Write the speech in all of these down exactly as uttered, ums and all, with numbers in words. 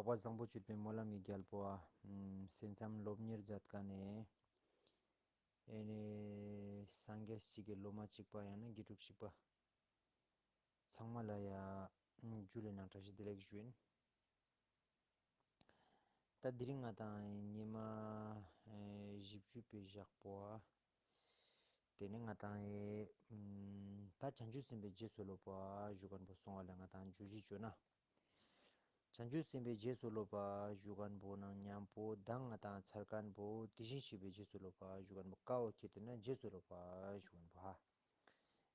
བ་བཟང་པོ་སྤྱོད་པའི་སྨོན་ལམ་གྱི་རྒྱལ་པོ་ཨ། སེམས་ཙམ་སློབ་གཉེར་མཛད་མཁན་ནི་ཨེ་ནི་སངས་རྒྱས་གཅིག་གི་སློབ་མ་གཅིག་པ་ཡང་ན་དགེ་ཕྲུག་གཅིག་པ་ཚང་མ་ལ་ཡ་ཇུ་ལེ་ནང་བཀྲ་ཤིས་བདེ་ལེགས་ཞུ་ཡིན། ད་དེ་རིང་ང་དང་ཉི་མ་ཨེ་བཞི་བཅུ་པའི་ཞག་པོ་ཨ། དེ་ནས་ང་དང་ཨེ་ད་བྱང་ཆུབ་སེམས་དཔའི་རྗེས་སུ་སློབ་པ་ཞུ་མཁན་པོ་སོང་བ་ལས་ང་དང་ཇུ་ཞི་ཅོ་ན། བྱང་ཆུབ་སེམས་དཔའི་རྗེས་སུ་སློབ་པ་ཞུ་མཁན་པོ་ནང་མཉམ་པོ་མདང་ང་དང་ཚར་མཁན་པོ་དེ་བཞིན་གཤེགས་པའི་རྗེས་སུ་སློབ་པ་ཞུ་མཁན་པོ་ཀ་བོ་ཁྱེད་དེ་ན་རྗེས་སུ་སློབ་པ་ཞུ་མཁན་པོ་ཧ།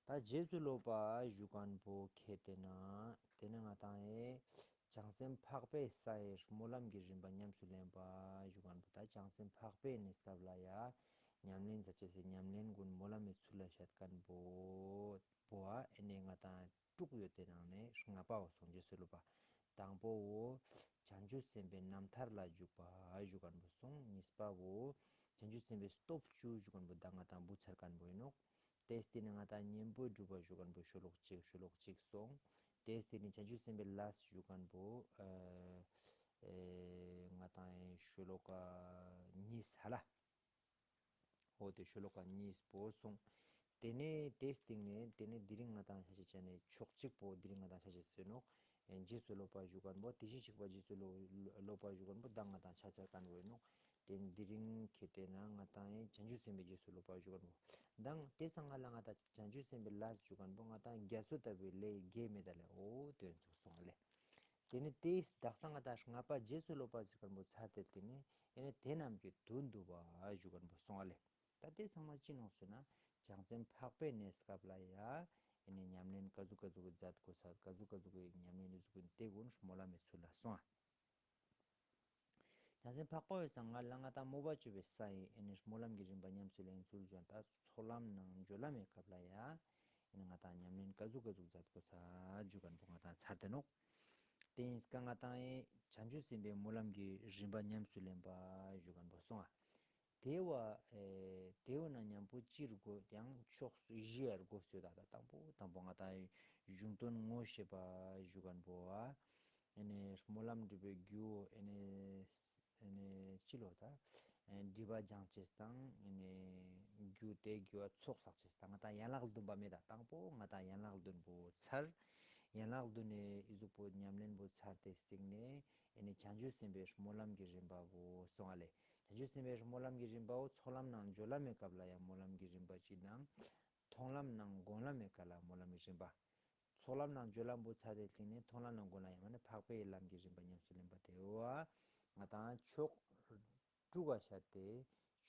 ད་རྗེས་སུ་སློབ་པ་ཞུ་མཁན་པོ་ཁྱེད་དེ་ན་དེ་ནས་ང་དང་ཨེ་བྱང་སེམས་འཕགས་པའི་ས་ཡི་སྨོན་ལམ་གྱི་རིམ་པ་ཉམས་སུ་ལེན་པ་ཞུ་མཁན་པོ། ད་བྱང་སེམས་འཕགས་པའི་གནས་སྐབས་ལ་ཡ་ཉམས་ལེན་མཛད་ཅེས་སི་ཉམས་ལེན་ཀུན་སྨོན་ལམ་མི་ཚུལ་ལ་བཤད་མཁན་པོ་པོ་ཨ་ཨེ་ནས་ང་དང་དྲུག་ཡོད་དེ་ནང་ནས་ལྔ་པ་བོ་སོང་རྗེས་སུ་སློབ་པ། དང་པོ་བོ་བྱང་ཆུབ་སེམས་དཔའི་རྣམ་ཐར་ལ་འཇུག་པ་ཞུ་མཁན་པོ་སོང་། གཉིས་པ་བོ་བྱང་ཆུབ་སེམས་དཔའི་སྟོབས་བཅུ་ཞུ་མཁན་པོ་མདང་ང་དང་བུ་ཚར་མཁན་པོ་ཡིན་ནོག་དེ་སྟེ་ནི་ང་དང་གཉེན་པོའི་སྒྲུབ་པ་ཞུ་མཁན་པོ་ཤོ་ལོ་ཀ་གཅིག་ཤོ་ལོ་ཀ་གཅིག་སོང་། དེ་སྟེ་ནི་བྱང་ཆུབ་སེམས་དཔའི་ལས་ཞུ་མཁན་པོ་ཨ་ཨེ་ང་དང་ཨེ་ཤོ་ལོ་ཀ་གཉིས་ཧ་ལ། འོ་དེ་ཤོ་ལོ་ཀ་གཉིས་པོ་སོང་། དེ་ནས་དེ་སྟེང་ནས་དེ་ནས་དེ་རིང་ང་དང་ཆ་ཤས་ཆ་ནས་ཕྱོགས་གཅིག་པོ་དེ་རིང་ང་དང་ཆ་ཤས་སོང་ནོག་ཨེ་རྗེས་སུ་སློབ་པ་ཞུ་མཁན་པོ་དེ་བཞིན་གཤེགས་པ་རྗེས་སུ་སློབ་པ་ཞུ་མཁན་པོ་མདང་ང་དང་ཆ་ཚར་མཁན་པོ་ཡིན་ནོག་དེ་ནས་དེ་རིང་ཁེ་ཏེ་ན་ང་དང་ཨེ་བྱང་ཆུབ་སེམས་དཔའི་རྗེས་སུ་སློབ་པ་ཞུ་མཁན་པོ། མདང་དེ་སང་ང་ལ་ང་དང་བྱང་ཆུབ་སེམས་དཔའི་ལས་ཞུ་མཁན་པོ་ང་དང་རྒྱ་མཚོ་ལྟ་བུའི་ལས་དགེ་མེད་ད་ལེ། འོ་དེ་ཚོ་སོང་ལེ། དེ་ནས་དེ་དག་ས་ང་དང་ལྔ་པ་རྗེས་སུ་སློབ་པ་ཟེར་མཁན་པོ་ཚར་ཏེ་དེ་ནས་ཨེ་ནས་དེ་རྣམས་ཀྱི་དོན་བསྡུ་བ་ཞུ་མཁན་པོ་སོང་བ་ལེ། ད་དེ་ཚང་མ་ཅི་ནོག་ཟེར་ན་བྱང་སེམས་འཕགས་པའི་གནས་སྐབས་ལ་ཡ་ཨེ་ནས་ཉམས་ལེན་ཀ་ཟུག་ཀ་ཟུག་གི་མཛད་དགོས་ས་ཀ་ཟུག་ཀ་ཟུག་གི་ཉམས་ལེན་ཟུག་གི་དེ་ཀུན་སྨོན་ལམ་མི་ཚུལ་ལ་སོང་ཨ། བྱང་སེམས་འཕགས་པ་བའི་སང་ང་ལ་ང་དང་མོས་པ་སྤྱོད་པའི་ས་ཡི་ཨེ་ནས་སྨོན་ལམ་གྱི་རིམ་པ་ཉམས་སུ་ལེན་ཚུལ་བྱོན། ད་ཚོགས་ལམ་ནང་སྦྱོར་ལམ་མི་སྐབས་ལ་ཡ་ཨེ་ནས་ང་དང་ཉམས་ལེན་ཀ་ཟུག་ཀ་ཟུག་མཛད་དགོས་ས་ཞུ་མཁན་པོ་ང་དང་ཚར་ཏེ་ནོག་དེ་ཡིན་སྐབས་ང་དང་ཨེ་བྱང་ཆུབ་སེམས་དཔའི་སྨོན་ལམ་གྱི་རིམ་པ་ཉམས་སུ་ལེན་པ་ཞུ་མཁན་པོ་སོང་ཨ། དེ་བོ་ཨེ་དེ་བོ་ན་མཉམ་པོ་ཅི་དགོས་ཡང་ཕྱོགས་བཞི་ཡ་དགོས་སོ། ད་ད་དང་པོ་དང་པོ་ང་དང་ཨེ་གཞུང་དོན་ངོ་ཤེས་པ་ཞུ་མཁན་པོ་ཨ། ཨེ་ནས་སྨོན་ལམ་འགྲུབ་པའི་རྒྱུ་ཨེ་ནས་ཨེ་ནས་ཅི་ལོ་ད་ཨེ་སྒྲིབ་པ་སྦྱང་ཅེས་དང་ཨེ་ནས་རྒྱུ་དེ་རྒྱུ་བ་ཚོགས་བསགས་ཅེས་དང་ང་དང་ཡན་ལག་བདུན་པ་མེད་ད་དང་པོ་ང་དང་ཡན་ལག་བདུན་པོ་ཚར། ཡན་ལག་བདུན་ནས་ཨི་ཟུག་པོ་ཉམས་ལེན་པོ་ཚར་ཏེ་སྟིང་ནས་ཨེ་ནས་བྱང་ཆུབ་སེམས་དཔའི་སྨོན་ལམ་གྱི་རིམ་པ་བོ་སོང་བ་ལེ། བྱང་ཆུབ་སེམས་དཔའི་སྨོན་ལམ་གྱི་རིམ་པ་བོ་ཚོགས་ལམ་ནང་སྦྱོར་ལམ་མི་སྐབས་ལ་ཡང་སྨོན་ལམ་གྱི་རིམ་པ་ཅིག་དང་། མཐོང་ལམ་ནང་སྒོམ་ལམ་མི་སྐབས་ལ་སྨོན་ལམ་གྱི་རིམ་པ། ཚོགས་ལམ་ནང་སྦྱོར་ལམ་པོ་ཚར་ཏེ་སྟིང་ནས་མཐོང་ལམ་ནང་སྒོམ་ལམ་ཡང་མ་ནི་འཕགས་པའི་ལམ་གྱི་རིམ་པ་ཉམས་སུ་ལེན་པ་དེ་བོ་ང་དང་ཕྱོགས་དྲུག་ག་ཤད་དེ་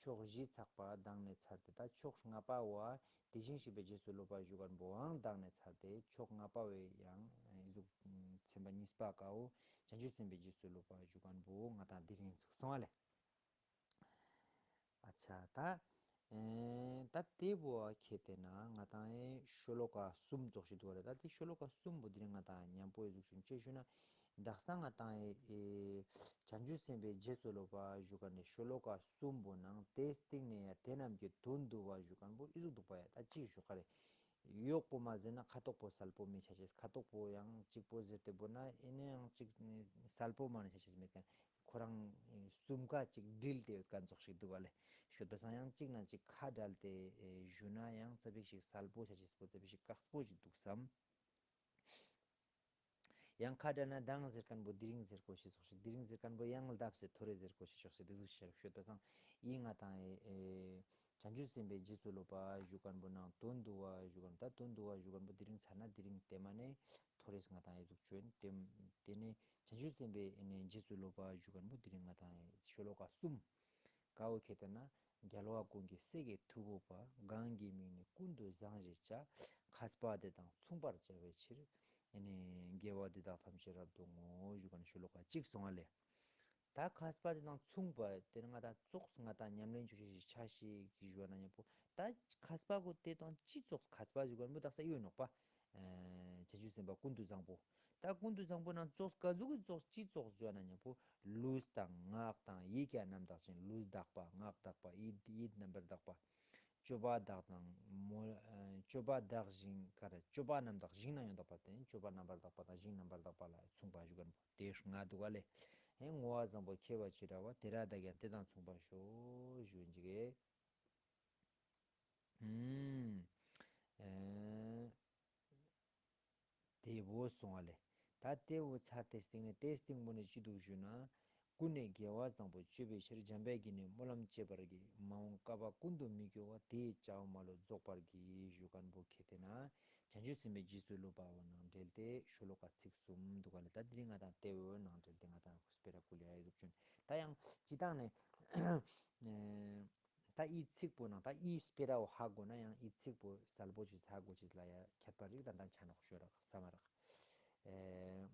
ཕྱོགས་བཞི་ཚགས་པ་དང་ནས་ཚར་ཏེ་ད་ཕྱོགས་ལྔ་པ་བོ་དེ་བཞིན་གཤེགས་པའི་རྗེས་སུ་སློབ་པ་ཞུ་མཁན་པོའང་དང་ནས་ཚར་ཏེ་ཕྱོགས་ལྔ་པ་བོའི་ཡང་ཨི་ཟུག་ཚན་པ་གཉིས་པ་ཀ་བོ་བྱང་ཆུབ་སེམས་དཔའི་རྗེས་སུ་སློབ་པ་ཞུ་མཁན་པོ་ང་དང་དེ་རིང་ཚུགས་སོང་བ་ལེ། ཨ་ཆ་ད། ཨེ་ད་དེ་བོ་ཁེ་ཏེ་ན་ང་དང་ཨེ་ཤོ་ལོ་ཀ་གསུམ་ཙོགས་ཤིག་འདུག་བ་རེད། ད་དེ་ཤོ་ལོ་ཀ་གསུམ་པོ་དེ་རིང་ང་དང་མཉམ་པོ་ཨི་ཟུག་ཞུ་ཅེས་ཞུ་ན། དག་ས་ང་དང་ཨེ་བྱང་ཆུབ་སེམས་དཔའི་རྗེས་སུ་སློབ་པ་ཞུ་མཁན་ནི་ཤོ་ལོ་ཀ་གསུམ་པོ་ནང་དེ་སྟིང་ནས་ཡ་དེ་རྣམས་ཀྱི་དོན་བསྡུ་བ་ཞུ་མཁན་པོ་ཨི་ཟུག་འདུག་པ་ཡ། ད་ཅིག་ཞུ་ག་རེ། གཡོག་པོ་མ་ཟེར་ན་ཁ་དོག་པོ་གསལ་པོ་མི་ཆ་ཤེས། ཁ་དོག་པོ་ཡང་གཅིག་པོ་ཟེར་ཏེ་བོ་ན་ཨེ་ནས་ཡང་གཅིག་གསལ་པོ་མ་ནི་ཆ་ཤེས་མེད་མཁན། ཁོ་རང་གསུམ་ཀ་གཅིག་སྒྲིལ་ཏེ་ཡོད་མཁན་ཙོགས་ཤིག་འདུག་བ་ལེ། ཤོད་པ་སང་ཡང་གཅིག་ན་གཅིག་ཁ་བྲལ་ཏེ་ཨེ་ཞུ་ན་ཡང་ཙ་པིག་ཞིག་གསལ་པོ་ཆ་ཤེས་པོ་ཙ་པིག་ཞིག་དཀགས་པོ་ཞིག་འདུག་བསམ། ཡང་ཁ་བྲལ་ན་མདང་ཟེར་མཁན་པོ་དེ་རིང་ཟེར་དགོས་ཤེས་ཙོགས་ཤིག་དེ་རིང་ཟེར་མཁན་པོ་ཡང་ལྡབ་སེ་ཐོ་རེ་ཟེར་དགོས་ཤེས་ཙོགས་ཤིག་དེ་ཟུག་ཤིག་ཤོད་པ་སང་ཨི་ང་དང་ཨེ་ཨེ་བྱང་ཆུབ་སེམས་དཔའི་རྗེས་སུ་སློབ་པ་ཞུ་མཁན་པོ་ནང་དོན་བསྡུ་བ་ཞུ་མཁན་པོ་ད་དོན་བསྡུ་བ་ཞུ་མཁན་པོ་དེ་རིང་ཚར་ན་དེ་རིང་དེ་མ་ནས་ཐོ་རེས་ང་དང་ཨེ་ཟུག་བྱོན། དེ་དེ་ནས་བྱང་ཆུབ་སེམས་དཔའི་ཨེ་ནས་རྗེས་སུ་སློབ་པ་ཞུ་མཁན་པོ་དེ་རིང་ང་དང་ཨེ་ཤོ་ལོ་ཀ་གསུམ། ཀ་བོ་ཁེ་ཏེ་ན་རྒྱལ་བ་ཀུན་གྱི་སྲས་ཀྱི་ཐུ་བོ་པ། གང་གི་མིང་ནི་ཀུན་ཏུ་བཟང་ཞེས་བྱ། མཁས་པ་དེ་དང་མཚུངས་པར་བྱ་བའི་ཕྱིར། ཨེ་ནས་དགེ་བ་འདི་དག་ཐམས་ཅད་རབ་ཏུ་བསྔོ་ཞུ་མཁན་ཤོ་ལོ་ཀ་གཅིག་སོང་བ་ལེ། ད་མཁས་པ་དེ་དང་མཚུངས་པ་དེ་ནི་ང་དང་ཙོགས་ང་དང་ཉམས་ལེན་བཅོ་ཤེས་ཤིག་ཆ་ཤེས་ཀྱི་ཞུ་བ་ན་མཉམ་པོ་ད་མཁས་པ་གོ་དེ་དང་ཅི་ཙོགས་མཁས་པ་ཞུ་མཁན་པོ་དག་ས་ཡོད་ནོག་པ། ཨེ་བྱང་ཆུབ་སེམས་དཔའ་ཀུན་ཏུ་བཟང་པོ། ད་ཀུན་ཏུ་བཟང་པོ་ནང་ཙོགས་ཀ་ཟུག་གི་ཙོགས་ཅི་ཙོགས་ཞུ་བ་ན་མཉམ་པོ་ལུས་དང་ངག་དང་ཡིད་ཀྱང་རྣམ་དག་ཅིང་། ལུས་དག་པ་ངག་དག་པ་ཡིད་ཡིད་རྣམ་པར་དག་པ། སྤྱོད་པ་དག་དང་མོ་ཨེ་སྤྱོད་པ་དག་ཞིང་ག་རེ་སྤྱོད་པ་རྣམ་དག་ཞིང་རྣམ་ཡང་དག་པ་དེ་ནི་སྤྱོད་པ་རྣམ་པར་དག་པ་དང་ཞིང་རྣམ་པར་དག་པ་ལ་མཚུངས་པ་ཞུ་མཁན་པོ་དེ་ལྔ་འདུག་ག་ལེ། ཧེ་བསྔོ་བ་བཟང་པོ་ཁྱད་པར་ཅི་འདྲ་བ་དེ་ར་དག་ཀྱང་དེ་དང་མཚུངས་པར་ཤོག་ཞུ་ཡིན་ཅིག་གེ། ཨུམ། ཨེ། དེ་བོ་སོང་བ་ལེ། ད་དེ་བོ་ཚར་ཏེ་སྟིང་ནེ་དེ་སྟིང་པོ་ནེ་ཅི་འདུག་ཞུ་ན། ཀུན་ནས་དགེ་བ་བཟང་པོ་སྤྱོད་པའི་ཕྱིར། འཇམ་དཔལ་དགྱེས་ནས་སྨོན་ལམ་བྱེད་པར་བགྱི། མ་འོངས་བསྐལ་པ་ཀུན་ཏུ་མི་སྐྱོ་བ། དེ་ཡི་བྱ་བ་མ་ལུས་རྫོགས་པར་བགྱི། ཞུ་མཁན་པོ་ཁེ་ཏེ་ན། བྱང་ཆུབ་སེམས་དཔའི་རྗེས་སུ་སློབ་པའོ་ནང་འབྲེལ་ཏེ་ཤོ་ལོ་ཀ་ཚིག་གསུམ་འདུག་ག་ལེ། ད་དེ་རིང་ང་དང་དེ་བོ་ནང་འབྲེལ་ཏེ་ང་དང་སྤེ་ར་ཀུ་ལེ་ཡ་ཡོད་ཅུན། ད་ཡང་སྤྱི་བཏང་ནེ། ཨེ། ད་འི་ཚིག་པོ་ནང་ད་འི་སྤེ་ར་བོ་ཧ་གོ་ན་ཡང་འི་ཚིག་པོ་སལ་པོ་ཅིག་ཧ་གོ་ཅིག་ལ་ཡ་ཁྱད་པར་རིག་ད་ད་ཆ་ནོག་ཤོ་རག་ས་མ་རག། ཨེ།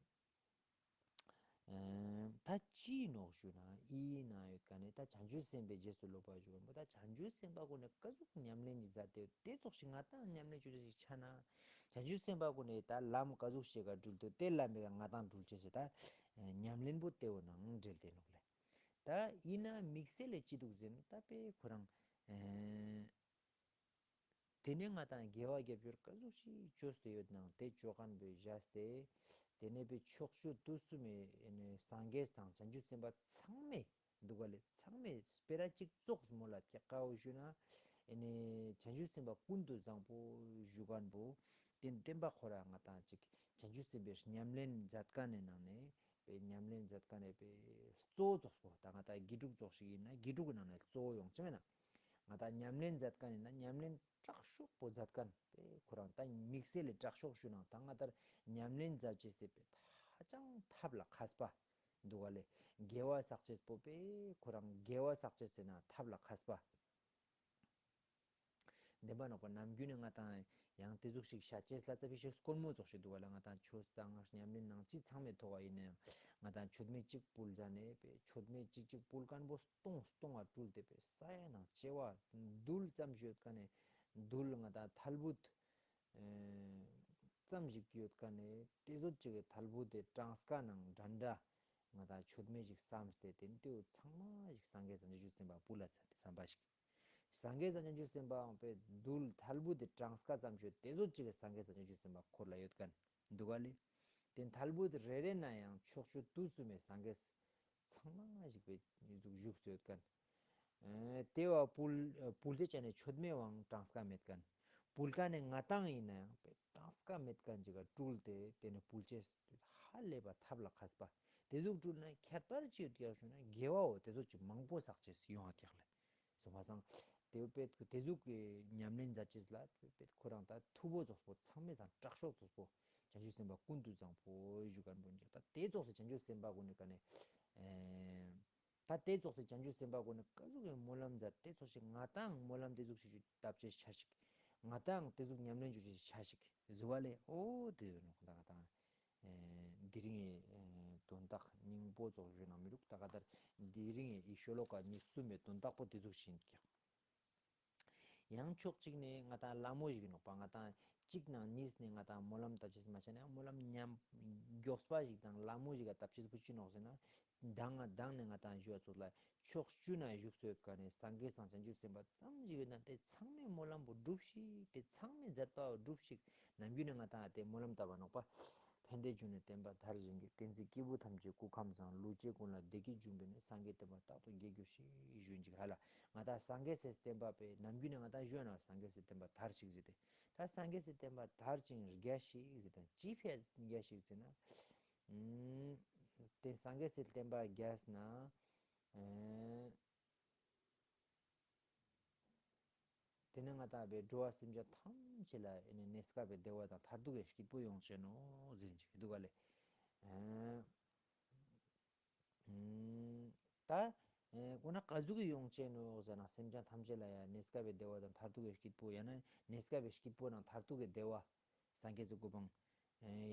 ཨེ། ད་ཅི་ནོག་ཞུ་ན་འི་ན་ཡོད་ཀ་ནེ་ད་བྱང་ཆུབ་སེམས་དཔའི་རྗེས་སུ་སློབ་པ་ཞུ་བ་མོ། ད་བྱང་ཆུབ་སེམས་དཔའ་ཀུན་ནེ་ཀ་ཟུག་ཉམས་ལེན་གྱི་མཛད་དེ་དེ་ཙོགས་ཤིག་ང་དང་ཉམས་ལེན་ཅོ་ཅེས་ཤིག་ཆ་ན། བྱང་ཆུབ་སེམས་དཔའ་ཀུན་ནེ་ད་ལམ་ཀ་ཟུག་ཤིག་ག་དྲུལ་དུ་དེ་ལམ་མི་ག་ང་དང་དྲུལ་ཅེས་སི་ད་ཉམས་ལེན་པོ་དེ་བོ་ནང་འབྲེལ་ཏེ་ནོག་ལེ། ད་ཡིན་ན་དམིགས་བསལ་ལེ་ཅི་འདུག་ཟེར་ན་ད་དཔེ་ཁོ་རང་། ཨེ། དེ་ནེ་ང་དང་དགེ་བ་རྒྱབ་སྐྱོར་ཀ་ཟུག་ཞིག་ཅོས་ཏེ་ཡོད་ནང་དེ་ཅོ་མཁན་པོའི་བཞག་སྟེ། དེ་ནེ་དཔེ་ཕྱོགས་བཅུ་དུས་གསུམ་མི་སངས་རྒྱས་དང་བྱང་ཆུབ་སེམས་དཔའ་ཚང་མས་འདུག་ག་ལེ། ཚང་མས་སྤེ་ར་གཅིག་ཙོགས་མོལ་ལ་ཀྱག་ཀ་བོ་ཞུ་ན། ཨེ་ནེ་བྱང་ཆུབ་སེམས་དཔའ་ཀུན་ཏུ་བཟང་པོ་ཞུ་མཁན་པོ། དེ་བསྟན་པ་ཁོ་ར་ང་དང་ཅིག་བྱང་ཆུབ་སེམས་དཔའི་ཉམས་ལེན་མཛད་མཁན་ནི་ནང་ནེ། པའི་ཉམས་ལེན་མཛད་མཁན་ནི་པའི་གཙོ་བོ་ཙོགས་པོ་ད་ང་དང་དགེ་ཕྲུག་ཙོགས་ཤིག་ཡིན་ན་དགེ་ཕྲུག་གི་ནང་ནེ་གཙོ་བོ་ཡོང་ཅེས་མེད་ན། ང་དང་ཉམས་ལེན་མཛད་མཁན་ཡིན་ན་ཉམས་ལེན་དྲག་ཤོས་པོ་མཛད་མཁན་པའི་ཁོ་རང་ད་དམིགས་བསལ་ལེ་དྲག་ཤོས་ཞུ་ནང་ད་ང་དང་ཉམས་ལེན་མཛད་ཅེས་སི་པའི་ཧ་ཅང་ཐབས་ལ་མཁས་པ་འདུག་ག་ལེ། དགེ་བ་བསགས་ཅེས་པོ་པའི་ཁོ་རང་དགེ་བ་བསགས་ཅེས་ཟེར་ན་ཐབས་ལ་མཁས་པ། བདེན་པ་ནོག་པ། ནམ་རྒྱུན་ནེ་ང་དང་ཡང་དེ་ཟུག་ཤིག་བཤད་ཅེས་ལ་ཙ་པིག་ཤིག་དཀོན་མོ་ཙོགས་ཤིག་འདུག་ག་ལེ། ང་དང་ཆོས་དང་ཉམས་ལེན་ནང་ཅི་ཚང་མའི་ཐོག་ག་ཡིན་ནའང་ང་དང་མཆོད་མེ་གཅིག་ཕུལ་ཟ་ནེ་པའི་མཆོད་མེ་གཅིག་གཅིག་ཕུལ་མཁན་པོ་སྟོང་སྟོང་ང་སྤྲུལ་ཏེ་པའི་ས་ཡ་ནང་བྱེ་བ་རྡུལ་ཙམ་ཞིག་ཡོད་མཁན་ནི་རྡུལ་ང་དང་ཐལ་བུ་ཙམ་ཞིག་ཡོད་མཁན་ནི་དེ་ཟུག་ཅིག་གི་ཐལ་བུ་དེ་གྲངས་ཀ་ནང་འདྲ་འདྲ་ང་དང་མཆོད་མེ་ཞིག་བསམས་ཏེ་དེ་ནེ་དེ་བོ་ཚང་མ་ཞིག་སངས་རྒྱས་བྱང་ཆུབ་སེམས་དཔའ་ཕུལ་ལ་ཚར་ཏེ་བསམ་པ་ཞིག་སངས་རྒྱས་དང་བྱང་ཆུབ་སེམས་དཔའ་འོང་པའི་རྡུལ་ཐལ་བུ་དེ་གྲངས་ཀ་ཙམ་ཞིག་དེ་ཟུག་ཅིག་གི་སངས་རྒྱས་དང་བྱང་ཆུབ་སེམས་དཔའ་འཁོར་ལ་ཡོད་མཁན་འདུག་ག་ལེ། དེ་ཐལ་བུ་དེ་རེ་རེ་ན་ཡང་ཕྱོགས་བཅུ་དུས་གསུམ་མི་སངས་རྒྱས་ཚང་མ་ཞིག་པའི་ཟུག་བཞུགས་སུ་ཡོད་མཁན། ཨེ་དེ་བ་ཕུལ་ཕུལ་ཅེས་ཅན་ནི་མཆོད་མེ་བའང་གྲངས་ཀ་མེད་མཁན། ཕུལ་མཁན་ནི་ང་དང་ཡིན་ན་ཡང་པའི་གྲངས་ཀ་མེད་མཁན་ཅིག་ག་སྤྲུལ་ཏེ་དེ་ནེ་ཕུལ་ཅེས་ཧ་ལས་པ་ཐབས་ལ་མཁས་པ། དེ་ཟུག་སྤྲུལ་ན་ཁྱད་པར་ཅི་ཡོད་ཀྱག་ཞུ་ན་དགེ་བའོ་དེ་ཟུག་ཅིག་མང་པོ་བསགས་ཅེས་ཡོང་བ་ཀྱག་ལེ། སོང་པ་སང་། དེ་བོ་པེད་དེ་ཟུག་གི་ཉམས་ལེན་མཛད་ཅེས་ལ་པེད་ཁོ་རང་ད་མཐུ་བོ་ཙོགས་པོ་ཚང་མའི་སང་དྲག་ཤོས་ཙོགས་པོ་བྱང་ཆུབ་སེམས་དཔའ་ཀུན་ཏུ་བཟང་པོ་ཞུ་མཁན་པོ་ཉིད་ད་དེ་ཙོགས་སི་བྱང་ཆུབ་སེམས་དཔའ་ཀུན་ནི་ཀ་ནེ་ཨེ་ད་དེ་ཙོགས་སི་བྱང་ཆུབ་སེམས་དཔའ་ཀུན་ནི་ཀ་ཟུག་གི་སྨོན་ལམ་མཛད་དེ་ཙོགས་ཤིག་ང་དང་སྨོན་ལམ་དེ་ཟུག་ཤིག་བཏབ་ཅེས་ཆ་ཞིག་ང་དང་དེ་ཟུག་ཉམས་ལེན་ཅོ་ཅེས་ཆ་ཞིག་ཟུ་བ་ལེ་ཨོ་དེ་ཡོད་ནོག་ད་ང་དང་། ཨེ་དེ་རིང་ངི་ཨེ་དོན་དག་སྙིང་པོ་ཙོགས་ཞུ་ན་མི་རུག་ད་ག་ད་དེ་རིང་ངི་ཤོ་ལོ་ཀ་ཉི་ཤུ་མའི་དོན་དག་པོ་དེ་ཟུག་ཤིག་ཀྱག་ཡང་ཕྱོགས་གཅིག་ནེ་ང་དང་ལ་མོ་ཞིག་ནོག་པ། ང་དང་གཅིག་ནང་གཉིས་ནེ་ང་དང་སྨོན་ལམ་བཏབ་ཅེས་མ་ཆ་ན་ཡང་སྨོན་ལམ་ཉམས་མགྱོགས་པ་ཞིག་དང་ལ་མོ་ཞིག་ག་བཏབ་ཅེས་པོ་ཅི་ནོག་ཟེར་ན། མདང་ང་མདང་ནེ་ང་དང་ཞུ་བ་ཙོགས་ལ་ཕྱོགས་བཅུ་ན་བཞུགས་སུ་ཡོད་མཁན་ནི་སངས་རྒྱས་དང་བྱང་ཆུབ་སེམས་དཔའ་ཙམ་ཞིག་ཡོད་ན་དེ་ཚང་མའི་སྨོན་ལམ་པོ་འགྲུབ་ཤིག་དེ་ཚང་མའི་མཛད་པ་བོ་འགྲུབ་ཤིག་ནམ་རྒྱུན་ནེ་ང་དང་དེ་སྨོན་ལམ་བཏབ་པ་ནོག་པ། ཕན་བདེའི་འབྱུང་གནས་བསྟན་པ་དར་ཞིང་རྒྱས། བསྟན་འཛིན་སྐྱེས་བུ་ཐམས་ཅད་སྐུ་ཁམས་བཟང་། ལུས་ཅན་ཀུན་ལ་བདེ་སྐྱིད་འབྱུང་བའི་གནས། སངས་རྒྱས་བསྟན་པ་རྟག་ཏུ་རྒྱས་གྱུར་ཅིག་ཞུ་ཡིན་ཅིག་ཧ་ལ། ང་དང་སངས་རྒྱས་སི་བསྟན་པ་པའི་ནམ་རྒྱུན་ནེ་ང་དང་ཞུ་ན་སངས་རྒྱས་སི་བསྟན་པ་དར་ཞིག་ཟེར་ཏེ། ད་སངས་རྒྱས་སི་བསྟན་པ་དར་ཅིང་རྒྱས་ཤིག་ཟེར་ཏེ་ཅི་ཕི་རྒྱས་ཤིག་ཟེར་ན། ཨུམ། དེ་སངས་རྒྱས་སི་བསྟན་པ་རྒྱས་ན། ཨེ། དེ་ནེ་ང་དང་བའི་འགྲོ་བ་སེམས་ཅན་ཐམས་ཅད་ལ་ཨེ་ནི་གནས་སྐབས་པའི་བདེ་བ་དང་མཐར་ཐུག་གི་སྐྱིད་པོ་ཡོང་ཅེས་ནོག་ཟེར་ཅིག་འདུག་ག་ལེ། ཨེ། ཨུམ། ད་ཨེ་ཁོ་ན་ཀ་ཟུག་གི་ཡོང་ཅེས་ནོག་ཟེར་ན་སེམས་ཅན་ཐམས་ཅད་ལ་ཡང་གནས་སྐབས་པའི་བདེ་བ་དང་མཐར་ཐུག་གི་སྐྱིད་པོ་ཡང་ན་གནས་སྐབས་པའི་སྐྱིད་པོ་དང་མཐར་ཐུག་གི་བདེ་བ། སངས་རྒྱས་སི་གོ་འཕང་།